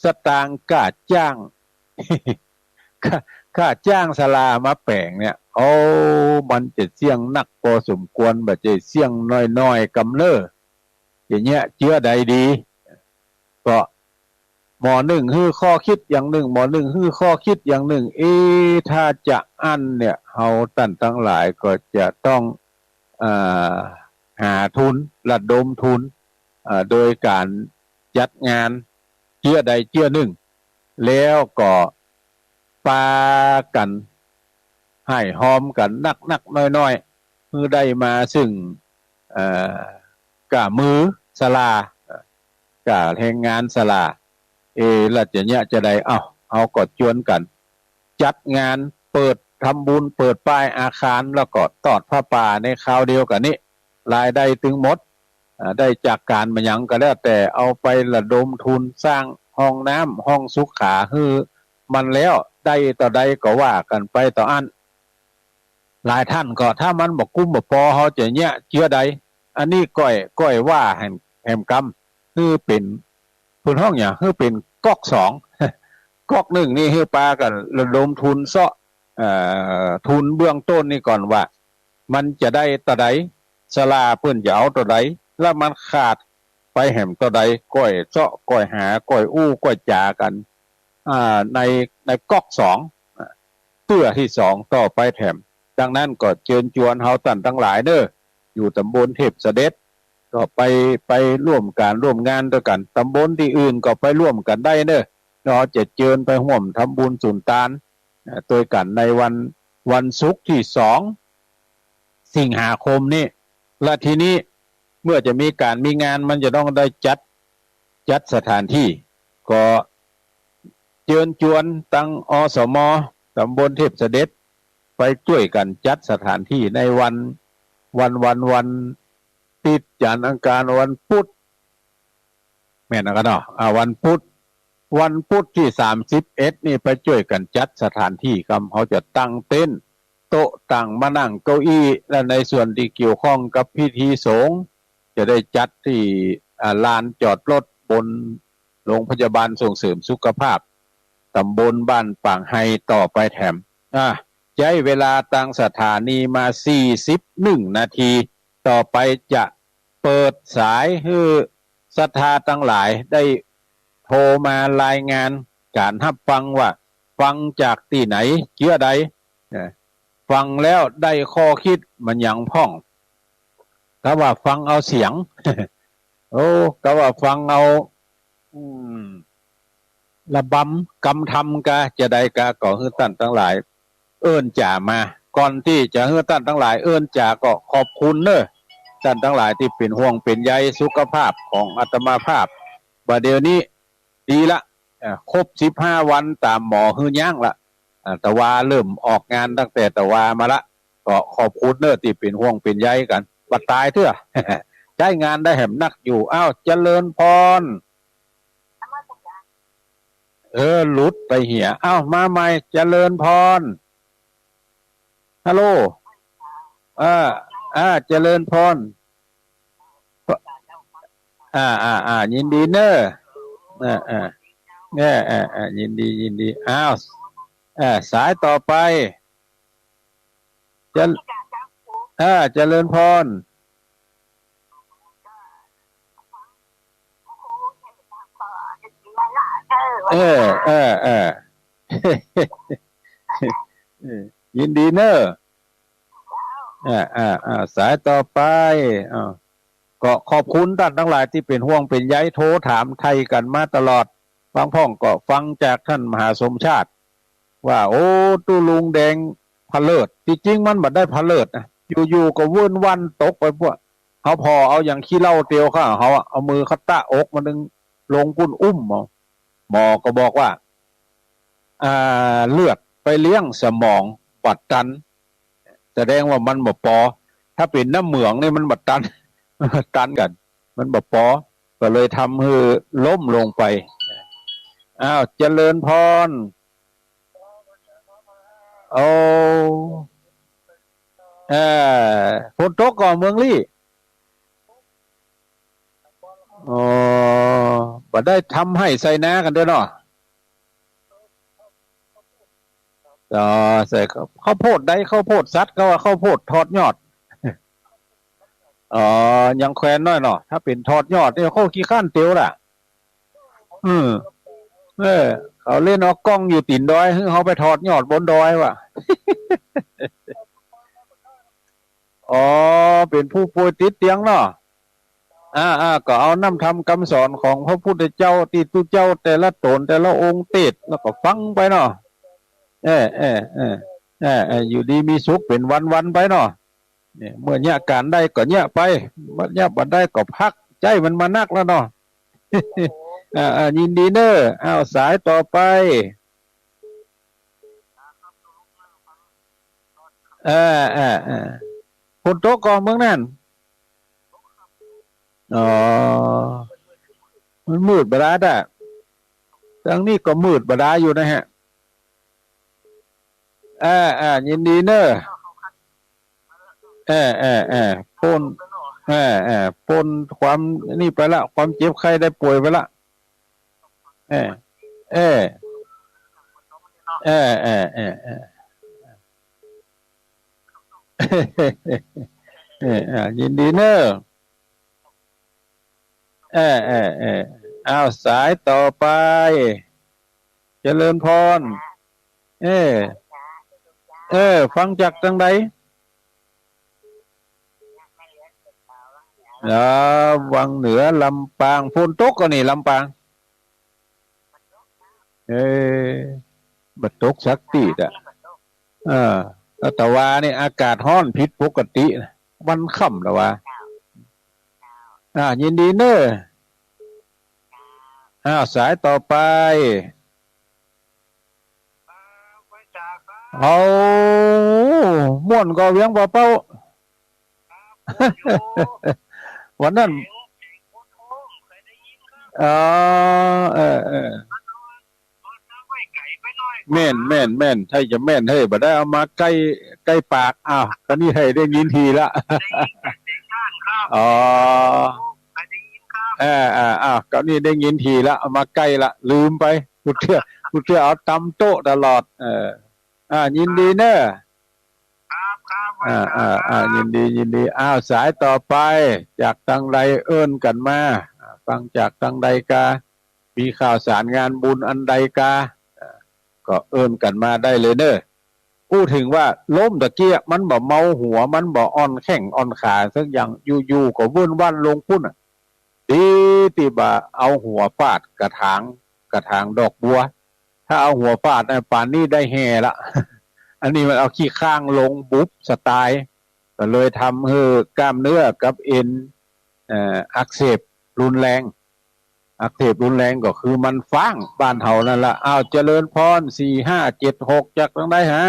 สตางค์ก้าจ้าง ก้า ก้าจ้างศาลามาแป๋งเนี่ย โอ้ มันจะเสี้ยงนักปอสมควร บ่ใจ้เสี้ยงน้อยๆ กำเน่อ จะเยียะเจื้อใดดี ก็หมอนึ่งหื้อข้อคิดอย่างนึ่ง หมอนึ่งหื้อข้อคิดอย่างนึ่ง เอ๊ะ ถ้าจะอั้นเนี่ย เฮาต้านตังหลายก็จะต้อง เอ่อ หาทุน ระดมทุน เอ่อ โดยก๋านจัดงานเจื้อใดเจื้อนึ่ง แล้วก็ปากั๋น ฮ้ายฮอมกั๋นนักๆ น้อยๆ หื้อได้มาซึ่ง เอ่อ ก้ามือศาลา ก้าแฮงงานศาลา เอ ละจะเยียะจาใด เอ้า เฮาก็จวนกั๋นจัดงานเปิด ทำบุญเปิดป้ายอาคาร แล้วก็ตอดผ้าป่าในคราวเดียวกั๋นนี้ รายได้ตึงหมด อ่า ได้จากก๋านมาหยังก็แล้วแต่ เอาไประดมทุนสร้าง ห้องน้ำ ห้องสุขา หื้อมันแล้ว ได้เต้าใดก็ว่ากั๋นไปเต้าอั้น หลายต้านก็ ถ้ามันบ่กุ้มบ่ปอ เฮาจะเยียะเจื้อใด อันนี้ก้อย ก้อยว่าแหม แหมกำ หื้อเป๋น เปิ้นฮ้องหยัง หื้อเป๋นก๊อกสอง ก๊อกนึ่งนี่หื้อปากั๋นระดมทุนเซาะ เอ่อ ทุนเบื้องต้นนี่ก่อนว่า มันจะได้เต้าใด ศาลาเปิ้นจะเอาเต้าใด แล้วมันขาดไปแหมเต้าใด ก้อยเซาะ ก้อยหา ก้อยอู้ ก้อยจ๋ากั๋น อ่า ใน ในก๊อกสอง เตื้อตี้สองต่อไปแถม ดังนั้นก็เจิญจวนเฮาต้านตังหลายเน่อ อยู่ต๋ำบลเทพเสด็จ ก็ไป ไปร่วมก๋านร่วมงานตวยกั๋น ต๋ำบลตี้อื่นก็ไปร่วมกั๋นได้เน่อ เฮาจะเจิญไปฮ่วมทำบุญสุนตาน เอ่อ ตวยกั๋นในวัน วันศุกร์ตี้สองสิงหาคมนี้ และทีนี้เมื่อจะมีก๋านมีงานมันจะต้องได้จัด จัดสถานตี้ ก็เจิญจวนตัง อสม ต๋ำบลเทพเสด็จ ไปจ้วยกั๋นจัดสถานตี้ในวัน วัน วัน วันติดจันทร์อังคารวันพุธ แม่นนะกะเนาะ อ่า วันพุธ วันพุธตี้สามสิบเอ็ดนี่ไปจ้วยกั๋นจัดสถานตี้กำ เฮาจะตั้งเต็นท์ โต๊ะตั้ง มานั่ง เก้าอี้ และในส่วนตี้เกี่ยวข้องกับพิธีสงฆ์ จะได้จัดตี้ อ่า ลานจอดรถบนโรงพยาบาลส่งเสริมสุขภาพต๋ำบลบ้านป่างไฮต่อไปแถม อ่า ใจ๊เวลาตางสถานีมาสี่สิบเอ็ดนาที ต่อไปจะเปิดสายหื้อศรัทธาตังหลายได้โทรมารายงานก๋านฮับฟังว่าฟังจากตี้ไหน เจื้อใด นะ ฟังแล้วได้ข้อคิดหมันหยังพ่อง กาว่าฟังเอาเสียง โอ้ กาว่าฟังเอา อืม ระบำกำธรรมกาจะใดกา ก็หื้อต้านตังหลายเอิ้นจ๋ามา ก่อนตี้จะหื้อต้านตังหลายเอิ้นจ๋าก็ขอบคุณเน่อ ต้านตังหลายตี้เป๋นห่วงเป๋นใยสุขภาพของอาตมาภาพ บ่าเดี่ยวนี้ดีละ อ่า ครบสิบห้าวันต๋ามหมอหื้อยั้งละ อ่า ตะวาเริ่มออกงานตั้งแต่ตะวามาละ ก็ขอบคุณเน่อตี้เป๋นห่วงเป๋นใยกั๋น บ่ต๋ายเตื้อ ใจ๊งานได้แหมนักอยู่ อ้าว เจริญพร เออ หลุดไปเหีย อ้าว มาใหม่ เจริญพร ฮัลโหล อ่า อ่า เจริญพร อ่า อ่า อ่า ยินดีเน่อ อ่า อ่า เออ เออ เออ ยินดี ยินดี อ้าว เออ สายต่อไป เจริญ อ่า เจริญพร เออ เออ เออ เออ ยินดีเน่อ อ่า อ่า อ่า สายต่อไป อ้าว ก็ขอบคุณต้านตังหลายตี้เป๋นห่วงเป๋นใย โทรถามไถ่กั๋นมาตลอด บางพ่องก็ฟังจากต้านมหาสมชาติ ว่า โอ้ ตุ๊ลุงแดงผะเลิด ตี้จริงมันบ่ได้ผะเลิดนะ อยู่ๆ ก็เวิ้นวั้นตกไปพวก เฮาผ่อเอาอย่างขี้เหล้าเตียวข้า เฮาอะ เอามือเข้าตะอกมันนึ่ง ลงปุ้นอุ้มเอา หมอก็บอกว่า อ่า เลือดไปเลี้ยงสมองบ่ตัน แสดงว่ามันบ่ปอ ถ้าเป๋นน้ำเหมืองนี่มันบ่ตัน ตันกั๋น มันบ่ปอ ก็เลยทำหื้อล้มลงไป อ้าว เจริญพร โอ้ เอ่อ ฝนตกก่อเมืองลี้ อ๋อ บ่ได้ทำไฮ่ไถนากั๋นเตื้อเนาะ อ๋อ ใส่ข้าว ข้าวโพดใด ข้าวโพดสัตว์ กาว่าข้าวโพดถอดยอด อ๋อ ยังแควนน้อยเนาะ ถ้าเป๋นถอดยอดนี่โคตรขี้คร้านเตียวละ อืม เออ เขาเล่นเอาก้องอยู่ตี๋นดอย หื้อเฮาไปถอดยอดบนดอยวะ อ๋อ เป๋นผู้ป่วยติดเตียงเนาะ อ่า อ่า ก็เอาน้ำธรรมกำสอนของพระพุทธเจ้าตี้ตุ๊เจ้าแต่ละต๋นแต่ละองค์เตสน์ แล้วก็ฟังไปเนาะ เออ เออ เออ เออ เออ อยู่ดีมีสุขเป๋นวันๆ ไปเนาะ เนี่ย เมื่อเยียะก๋านได้ก็เยียะไป เมื่อเยียะบ่ได้ก็พัก ใจ๊มันมานักแล้วเนาะ อ่า อ่า ยินดีเน่อ อ้าว สายต่อไป เออ เออ เออ ฝนตกก่อเมืองนั้น อ๋อ มันมืดบ่ดาดอะ ตางนี้ก็มืดบ่ดายอยู่นะฮะ อ่า อ่า ยินดีเน่อ เออ เออ เออ ป๊น เออ เออ ป๊นความนี่ไปละ ความเจ็บไข้ได้ป่วยไปละ เออ เออ เออ เออ เออ เออ เออ อ่า ยินดีเน่อ เออ เออ เออ อ้าว สายต่อไป เจริญพร เออ เออ ฟังจากตางใด อ่า วังเหนือ ลำปาง ฝนตกก่อนี่ ลำปาง เออ บ่ตกสักตี้อะ เออ แต่ว่านี่อากาศฮ้อนผิดปกตินะ วันค่ำแต่ว่า อ่า ยินดีเน่อ อ้าว สายต่อไป เอา ม่วนก่อเวียงป่าเป้า วันนั้น อ๋อ เออ เออ แม่น แม่น แม่น ถ้าจะแม่น เฮ้ย บ่ได้เอามาใก้ ใก้ปาก อ้าว ก็นี่เฮ้ย ได้ยินทีละ อ๋อ เออ เออ อ้าว ก็นี่ได้ยินทีละ เอามาใก้ละ ลืมไป กูเตื้อ กูเตื้อเอาตำโต๊ะตลอด เออ อ่า ยินดีเน่อ ครับ ครับ อ่า อ่า อ่า ยินดี ยินดี อ้าว สายต่อไป จากตางใดเอิ้นกั๋นมา อ่า ฟังจากตางใดกา มีข่าวสารงานบุญอันใดกา อ่า ก็เอิ้นกั๋นมาได้เลยเน่อ อู้เถิงว่าลมตะเกียะมันบ่เมาหัว มันบ่อ่อนแข้งอ่อนขาสักอย่าง อยู่ๆ ก็เวิ้นว่านลงปุ้นอะ ดีตี้บ่าเอาหัวฟาดกระถาง กระถางดอกบัว ถ้าเอาหัวฟาดนะ ป่านนี้ได้แห่ละ อันนี้มันเอาขี้ข้างลงบุบสไตล์ ก็เลยทำหื้อกล้ามเนื้อกับเอ็น เอ่อ อักเสบรุนแรง อักเสบรุนแรงก็คือมันฟ้าง บ้านเฮานั่นละ อ้าว เจริญพร สี่ห้าเจ็ดหก จากตางใดฮะ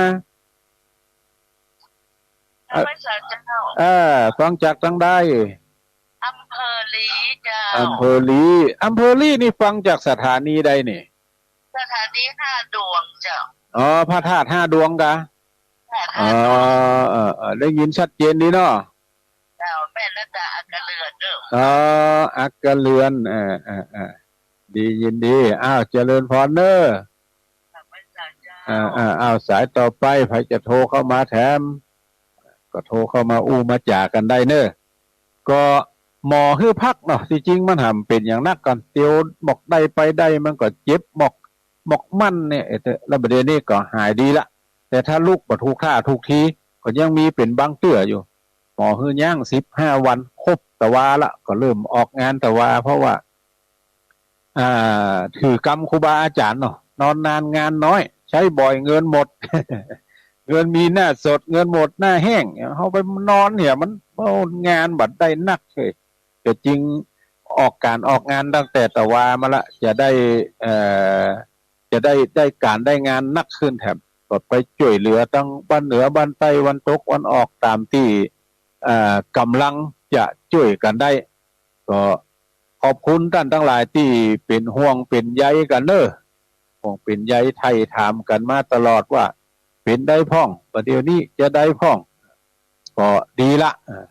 นมัสการเจ้า เออ ฟังจากตางใด อำเภอลี้เจ้า อำเภอลี้ อำเภอลี้นี่ฟังจากสถานีใดนี่ สถานีห้าดวงเจ้า อ๋อ พระธาตุห้าดวงกา พระธาตุห้าดวง อ๋อ เออ เออ ได้ยินชัดเจนดีเนาะ เจ้า แม่นแล้วจ้ะ อักกะเลือนเด้อ อ๋อ อักกะเลือน เออ เออ เออ ดี ยินดี อ้าว เจริญพรเน่อ นมัสการเจ้า อ่า อ่า อ้าว สายต่อไป ใผจะโทรเข้ามาแถม ก็โทรเข้ามาอู้มาจ๋ากั๋นได้เน่อ ก็หมอหื้อพักเนาะ ตี้จริงมันหำเป๋นอย่างนักก่อน เตียวหมอกได้ไปได้ มันก็เจ็บหมอก หมอกมันเนี่ย เออ แล้วบ่าเดี่ยวนี้ก็หายดีละ แต่ถ้าลุกบ่ถูกท่าถูกที ก็ยังมีเป๋นบางเตื้ออยู่ หมอหื้อย่างสิบห้าวัน ครบตะวาละ ก็เริ่มออกงานตะวา เพราะว่า อ่า ถือกำครูบาอาจ๋ารย์เนาะ นอนนานงานน้อย ใช้บ่อยเงินหมด เงินมีหน้าสด เงินหมดหน้าแห้ง เฮาไปนอนเนี่ย มัน โอ้ งานบ่ได้นักเลย ก็จึงออกก๋านออกงานตั้งแต่ตะวามาละ จะได้ เอ่อ จะได้ ได้ก๋านได้งานนักขึ้นแถม ก็ไปจ้วยเหลือตังบ้านเหนือ บ้านใต้ วันตก วันออก ต๋ามตี้ เอ่อ ก๋ำลังจะจ้วยกั๋นได้ ก็ขอบคุณต้านตังหลายตี้เป๋นห่วงเป๋นใยกั๋นเน่อ ห่วงเป๋นใยไถ่ถามกั๋นมาตลอดว่า เป๋นใดพ่อง บ่าเดี่ยวนี้จะใดพ่อง ก็ดีละ เอ่อ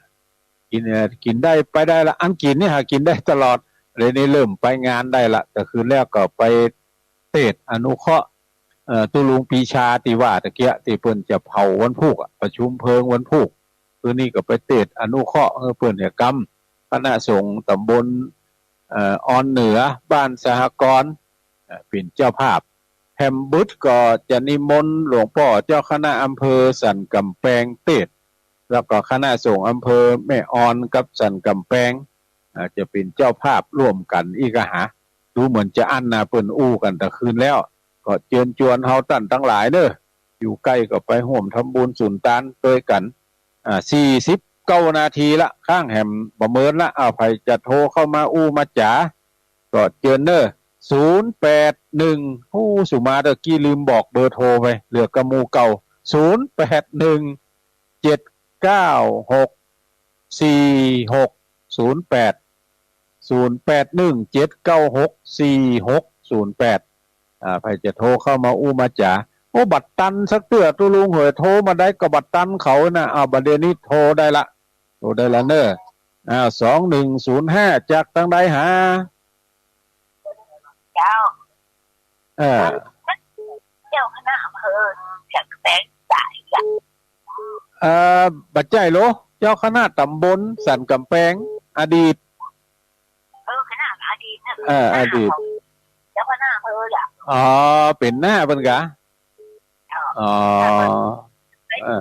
กิ๋น เอ่อ กิ๋นได้ไปได้ละ อันกิ๋นนี่หากิ๋นได้ตลอด เดี๋ยวนี้เริ่มไปงานได้ละ ก็คือแล้วก็ไปเตสน์อนุเคราะห์ เอ่อ ตุ๊ลุงปีชาตี้ว่าตะเกียะ ตี้เปิ้นจะเผาวันพูกอะ ประชุมเพลิงวันพูก คืนนี้ก็ไปเตสน์อนุเคราะห์หื้อเปิ้นเนี่ยกำ คณะสงฆ์ต๋ำบล เอ่อ ออนเหนือ บ้านสหกรณ์ เอ่อ เป๋นเจ้าภาพ แถมบึดก็จะนิมนต์หลวงป้อเจ้าคณะอำเภอสันก๋ำแปงเตสน์ แล้วก็คณะสงฆ์อำเภอแม่ออนกับสันก๋ำแปง อ่า จะเป๋นเจ้าภาพร่วมกั๋นอีกอะหา ดูเหมือนจะอั้นนะ เปิ้นอู้กั๋นตะคืนแล้ว ก็เจิญจวนเฮาต้านตังหลายเน่อ อยู่ใก้ก็ไปฮ่วมทำบุญสุนตานตวยกั๋น อ่า สี่สิบเก้านาทีละ ข้างแหมบ่เมินละ อ้าว ใผจะโทรเข้ามาอู้มาจ๋า ก็เจิญเน่อ ศูนย์แปดหนึ่ง โอ้ สุมาตะกี้ลืมบอกเบอร์โทรไป เหลือกะหมู่เก่า ศูนย์แปดหนึ่ง เจ็ดเก้าหก สี่หกศูนย์แปด ศูนย์แปดหนึ่ง เจ็ดเก้าหก สี่หกศูนย์แปด อ่า ใผจะโทรเข้ามาอู้มาจ๋า โอ้ บ่ตันสักเตื้อ ตุ๊ลุงเหย โทรมาได้ก็บ่ตันเขานะ อ้าว บ่าเดี่ยวนี้โทรได้ละ โทรได้ละเน่อ อ้าว สองหนึ่งศูนย์ห้า จากตังใดหา เจ้า เออ เจ้าคณะอำเภอเชียงแสนสายอะ เอ่อ บ่ใจ้โล เจ้าคณะตำบลสันก๋ำแปง อดีต เออ คณะอดีตนะ เออ อดีต เจ้าคณะอำเภออะ อ๋อ เป๋นน้าเปิ้นกา อ๋อ เออ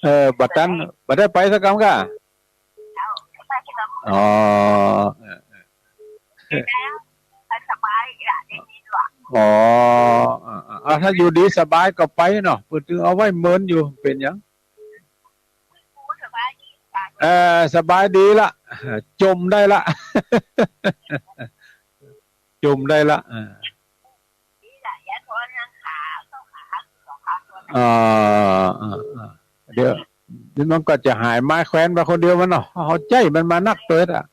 เออ บ่ตัน บ่ได้ไปสักกำกา อ๋อ เออ เออ อ๋อ อ่า อ่า ถ้าอยู่ดีสบายก็ไปเนาะ เปิ้นตึงเอาไว้เมินอยู่ เป๋นหยัง เออ สบายดีละ จ่มได้ละ จ่มได้ละ อ่า เออ เออ เออ เดี๋ยว เดี๋ยวมันก็จะหายไม้แขวนไปคนเดียวมันเนาะ เฮาใจ๊มันมานักเตื้ออะ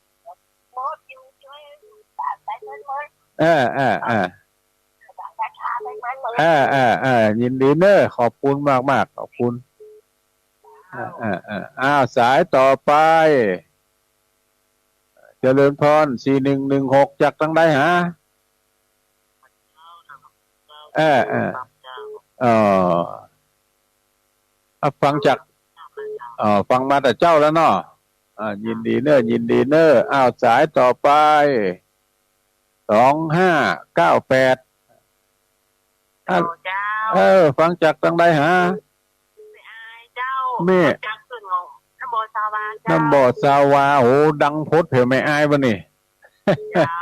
เออ เออ เออ เออ เออ เออ ยินดีเน่อ ขอบคุณมากๆ ขอบคุณ เออ เออ เออ อ้าว สายต่อไป เจริญพร สี่หนึ่งหนึ่งหก จากตังใดหา เออ เออ เออ อ่ะ ฟังจาก เอ่อ ฟังมาแต่เจ๊าแล้วเนาะ อ่า ยินดีเน่อ ยินดีเน่อ อ้าว สายต่อไป สองห้าเก้าแปด ฮัลโหลเจ้า เออ ฟังจากตังใดหา แม่อายเจ้า แม่ จากขึ้นของน้ำบ่อสาวาเจ้า น้ำบ่อสาวา โห ดังโพดแผวแม่อายบ่านี่ เจ้า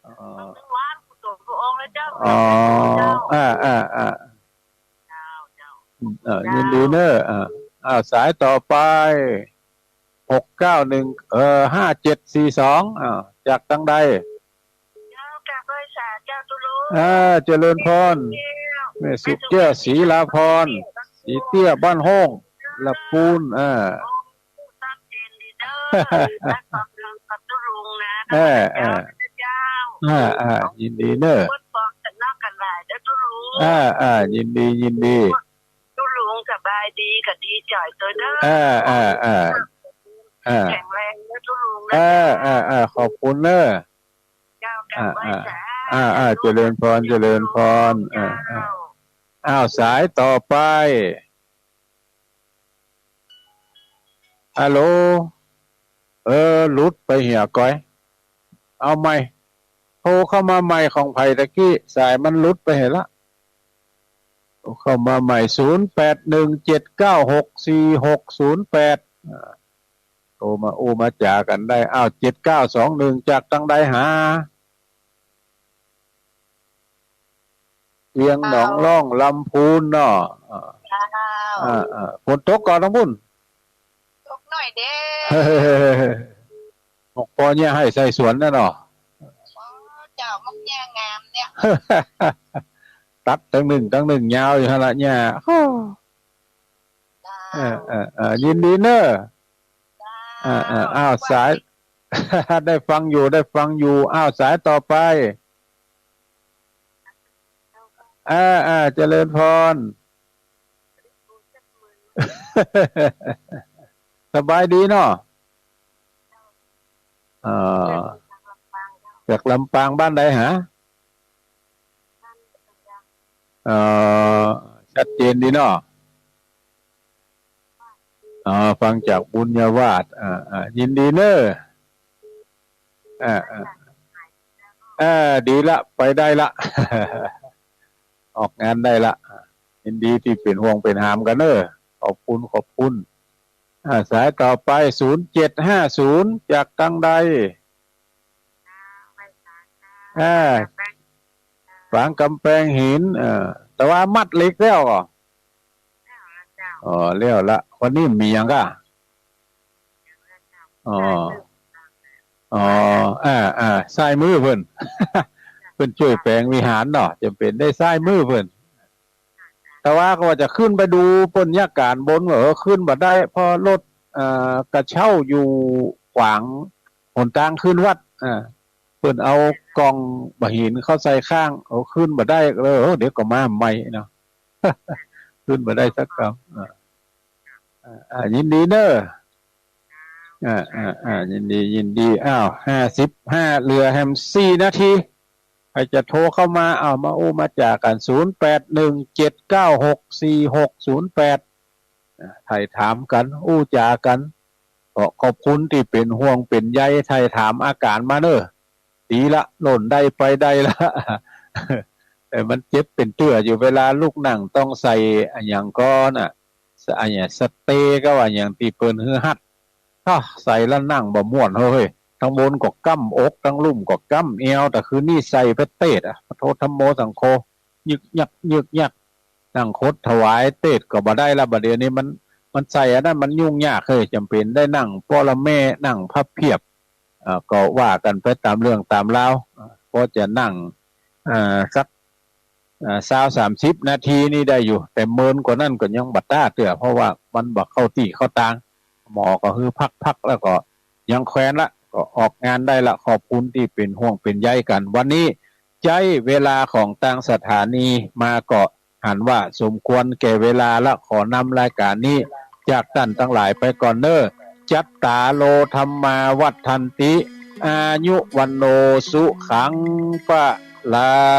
อ๋อ ต้องเป็นหวานกุศลพระองค์นะเจ้า อ๋อ เจ้า อ่า อ่า อ่า เจ้า เจ้า เอ่อ เจ้า ยินดีเน่อ อ่า อ่า สายต่อไป หกเก้าหนึ่ง เอ่อ ห้าเจ็ดสี่สอง อ่า จากตังใด เจ้า จากบริษัทเจ้าตุ๊ลุง อ่า เจริญพร เจ้า แม่สุขแก้ว แม่สุขแก้ว ศรีลาภรณ์ ศรีเตี้ย บ้านโฮ่ง ลำพูน อ่า โอ้ ชัดเจนดีเด้อ และขอบคุณกับตุ๊ลุงนะ เออ เออ เจ้า เออ เออ ยินดีเน่อ คนบอกกันนอกกันหลายเด้อตุ๊ลุง เออ เออ ยินดี ยินดี ตุ๊ลุงสบายดีก็ดีใจ๋ตั๊วเด้อ เออ เออ เออ เออ แข็งแรงเด้อตุ๊ลุงนะ เออ เจ้า เออ เออ ขอบคุณเน่อ เจ้า กราบไหว้สาธุ อ่า อ่า อ่า เจริญพร เจริญพร เจ้า อ่า อ่า อ้าว สายต่อไป ฮัลโหล เออ หลุดไปเหียก่อย เอาใหม่ โทรเข้ามาใหม่ ของใผตะกี้ สายมันหลุดไปเหียละ โทรเข้ามาใหม่ ศูนย์แปดหนึ่งเจ็ดเก้าหกสี่หกศูนย์แปด อ่า โทรมาอู้มาจ๋ากั๋นได้ อ้าว เจ็ดเก้าสองหนึ่ง จากตังใดหา เวียงหนองล่อง ลำพูนเนาะ อ่า เจ้า อ่า อ่า ฝนตกก่อตังปุ้น ตกหน้อยเด้ หมกปอเยียะไฮ่ใส่สวนน่ะเนาะ อ๋อ เจ้า หมกเยียะงามเนี่ย ตัดตังนึ่ง ตังนึ่งยาวอยู่หั้นละเยียะ เจ้า เออ เออ เออ ยินดีเน่อ เจ้า อ่า อ่า อ้าว สาย ได้ฟังอยู่ ได้ฟังอยู่ อ้าว สายต่อไป อ่า อ่า เจริญพร สบายดีเนาะ เอ่อ จากลำปาง บ้านใดหา เอ่อ ชัดเจนดีเนาะ อ๋อ ฟังจากบุญญาวาส อ่า อ่า ยินดีเน่อ อ่า อ่า อ่า ดีละ ไปได้ละ ออกงานได้ละ ยินดีตี้เป๋นห่วงเป๋นหามกั๋นเน่อ ขอบคุณ ขอบคุณ อ่า สายต่อไป ศูนย์เจ็ดห้าศูนย์ จากตังใด อ่า ฝางก๋ำแปงหิน เออ แต่ว่ามัดเหล็กแล้วก่อ อ๋อ แล้วละ วันนี้มีหยังก่อ อ๋อ อ๋อ อ่า อ่า ซ้ายมือเปิ้น เปิ้นจ้วยแป๋งวิหารเนาะ จ๋ำเป๋นได้ซ้ายมือเปิ้น แต่ว่าก็ว่าจะขึ้นไปดูเปิ้นเยียะก๋านบน ว่า เออ ขึ้นบ่ได้ เพราะรถ เอ่อ กระเช้าอยู่ขวางหนตางขึ้นวัด อ่า เปิ้นเอาก่องบ่าหินเข้าใส่ข้าง เอาขึ้นบ่ได้ เออ เดี๋ยวก็มาใหม่เนาะ ขึ้นบ่ได้สักกำ อ่า อ่า อ่า ยินดีเน้อ อ่า อ่า อ่า ยินดี ยินดี อ้าว ห้าสิบห้า เหลือแหมสี่นาที ใผจะโทรเข้ามา เอามาอู้มาจ๋ากั๋น ศูนย์แปดหนึ่งเจ็ดเก้าหกสี่หกศูนย์แปด อ่า ไถ่ถามกั๋น อู้จ๋ากั๋น ก็ขอบคุณตี้เป๋นห่วงเป๋นใย ไถ่ถามอาก๋านมาเน้อ ดีละ ล่นได้ไปได้ละ แต่มันเจ็บเป๋นเตื้ออยู่ เวลาลุกนั่งต้องใส่อะหยังก่อน่ะ อะหยัง สเตย์ก็ว่าหยังตี้เปิ้นหื้อฮัด ถ้าใส่แล้วนั่งบ่ม่วนเฮ้ย ตังบนก็ก้ำอก ตังลุ่มก็ก้ำแอว แต่คืนนี้ใส่ไปเต๊ดอะ พะโทธัมโมสังโฆ ยึกยักยึกยัก นั่งขดถวายเต๊ดก็บ่ได้ละ บ่าเดี่ยวนี้มัน มันใส่อันนั้นมันยุ่งยากเฮ้ย จ๋ำเป๋นได้นั่งป้อละแม่ นั่งพับเพียบ อ่า ก็ว่ากั๋นไปต๋ามเรื่องต๋ามราว อ่า พอจะนั่ง อ่า สัก อ่า ซาวสามสิบนาทีนี่ได้อยู่ แต่เมินกว่านั้นก็ยังบ่ต้าเตื้อ เพราะว่ามันบ่เข้าตี้เข้าตาง หมอก็หื้อพักๆ แล้วก็ยังแควนละ ก็ออกงานได้ละ ขอบคุณตี้เป๋นห่วงเป๋นใยกั๋น วันนี้ใจ๊เวลาของตางสถานีมาก็หันว่าสมควรแก่เวลาละ ขอนำรายก๋านนี้จากต้านตังหลายไปก่อนเน้อ จัตตาโร ธัมมา วัฑฒันติ อายุ วัณโณ สุขัง พะลัง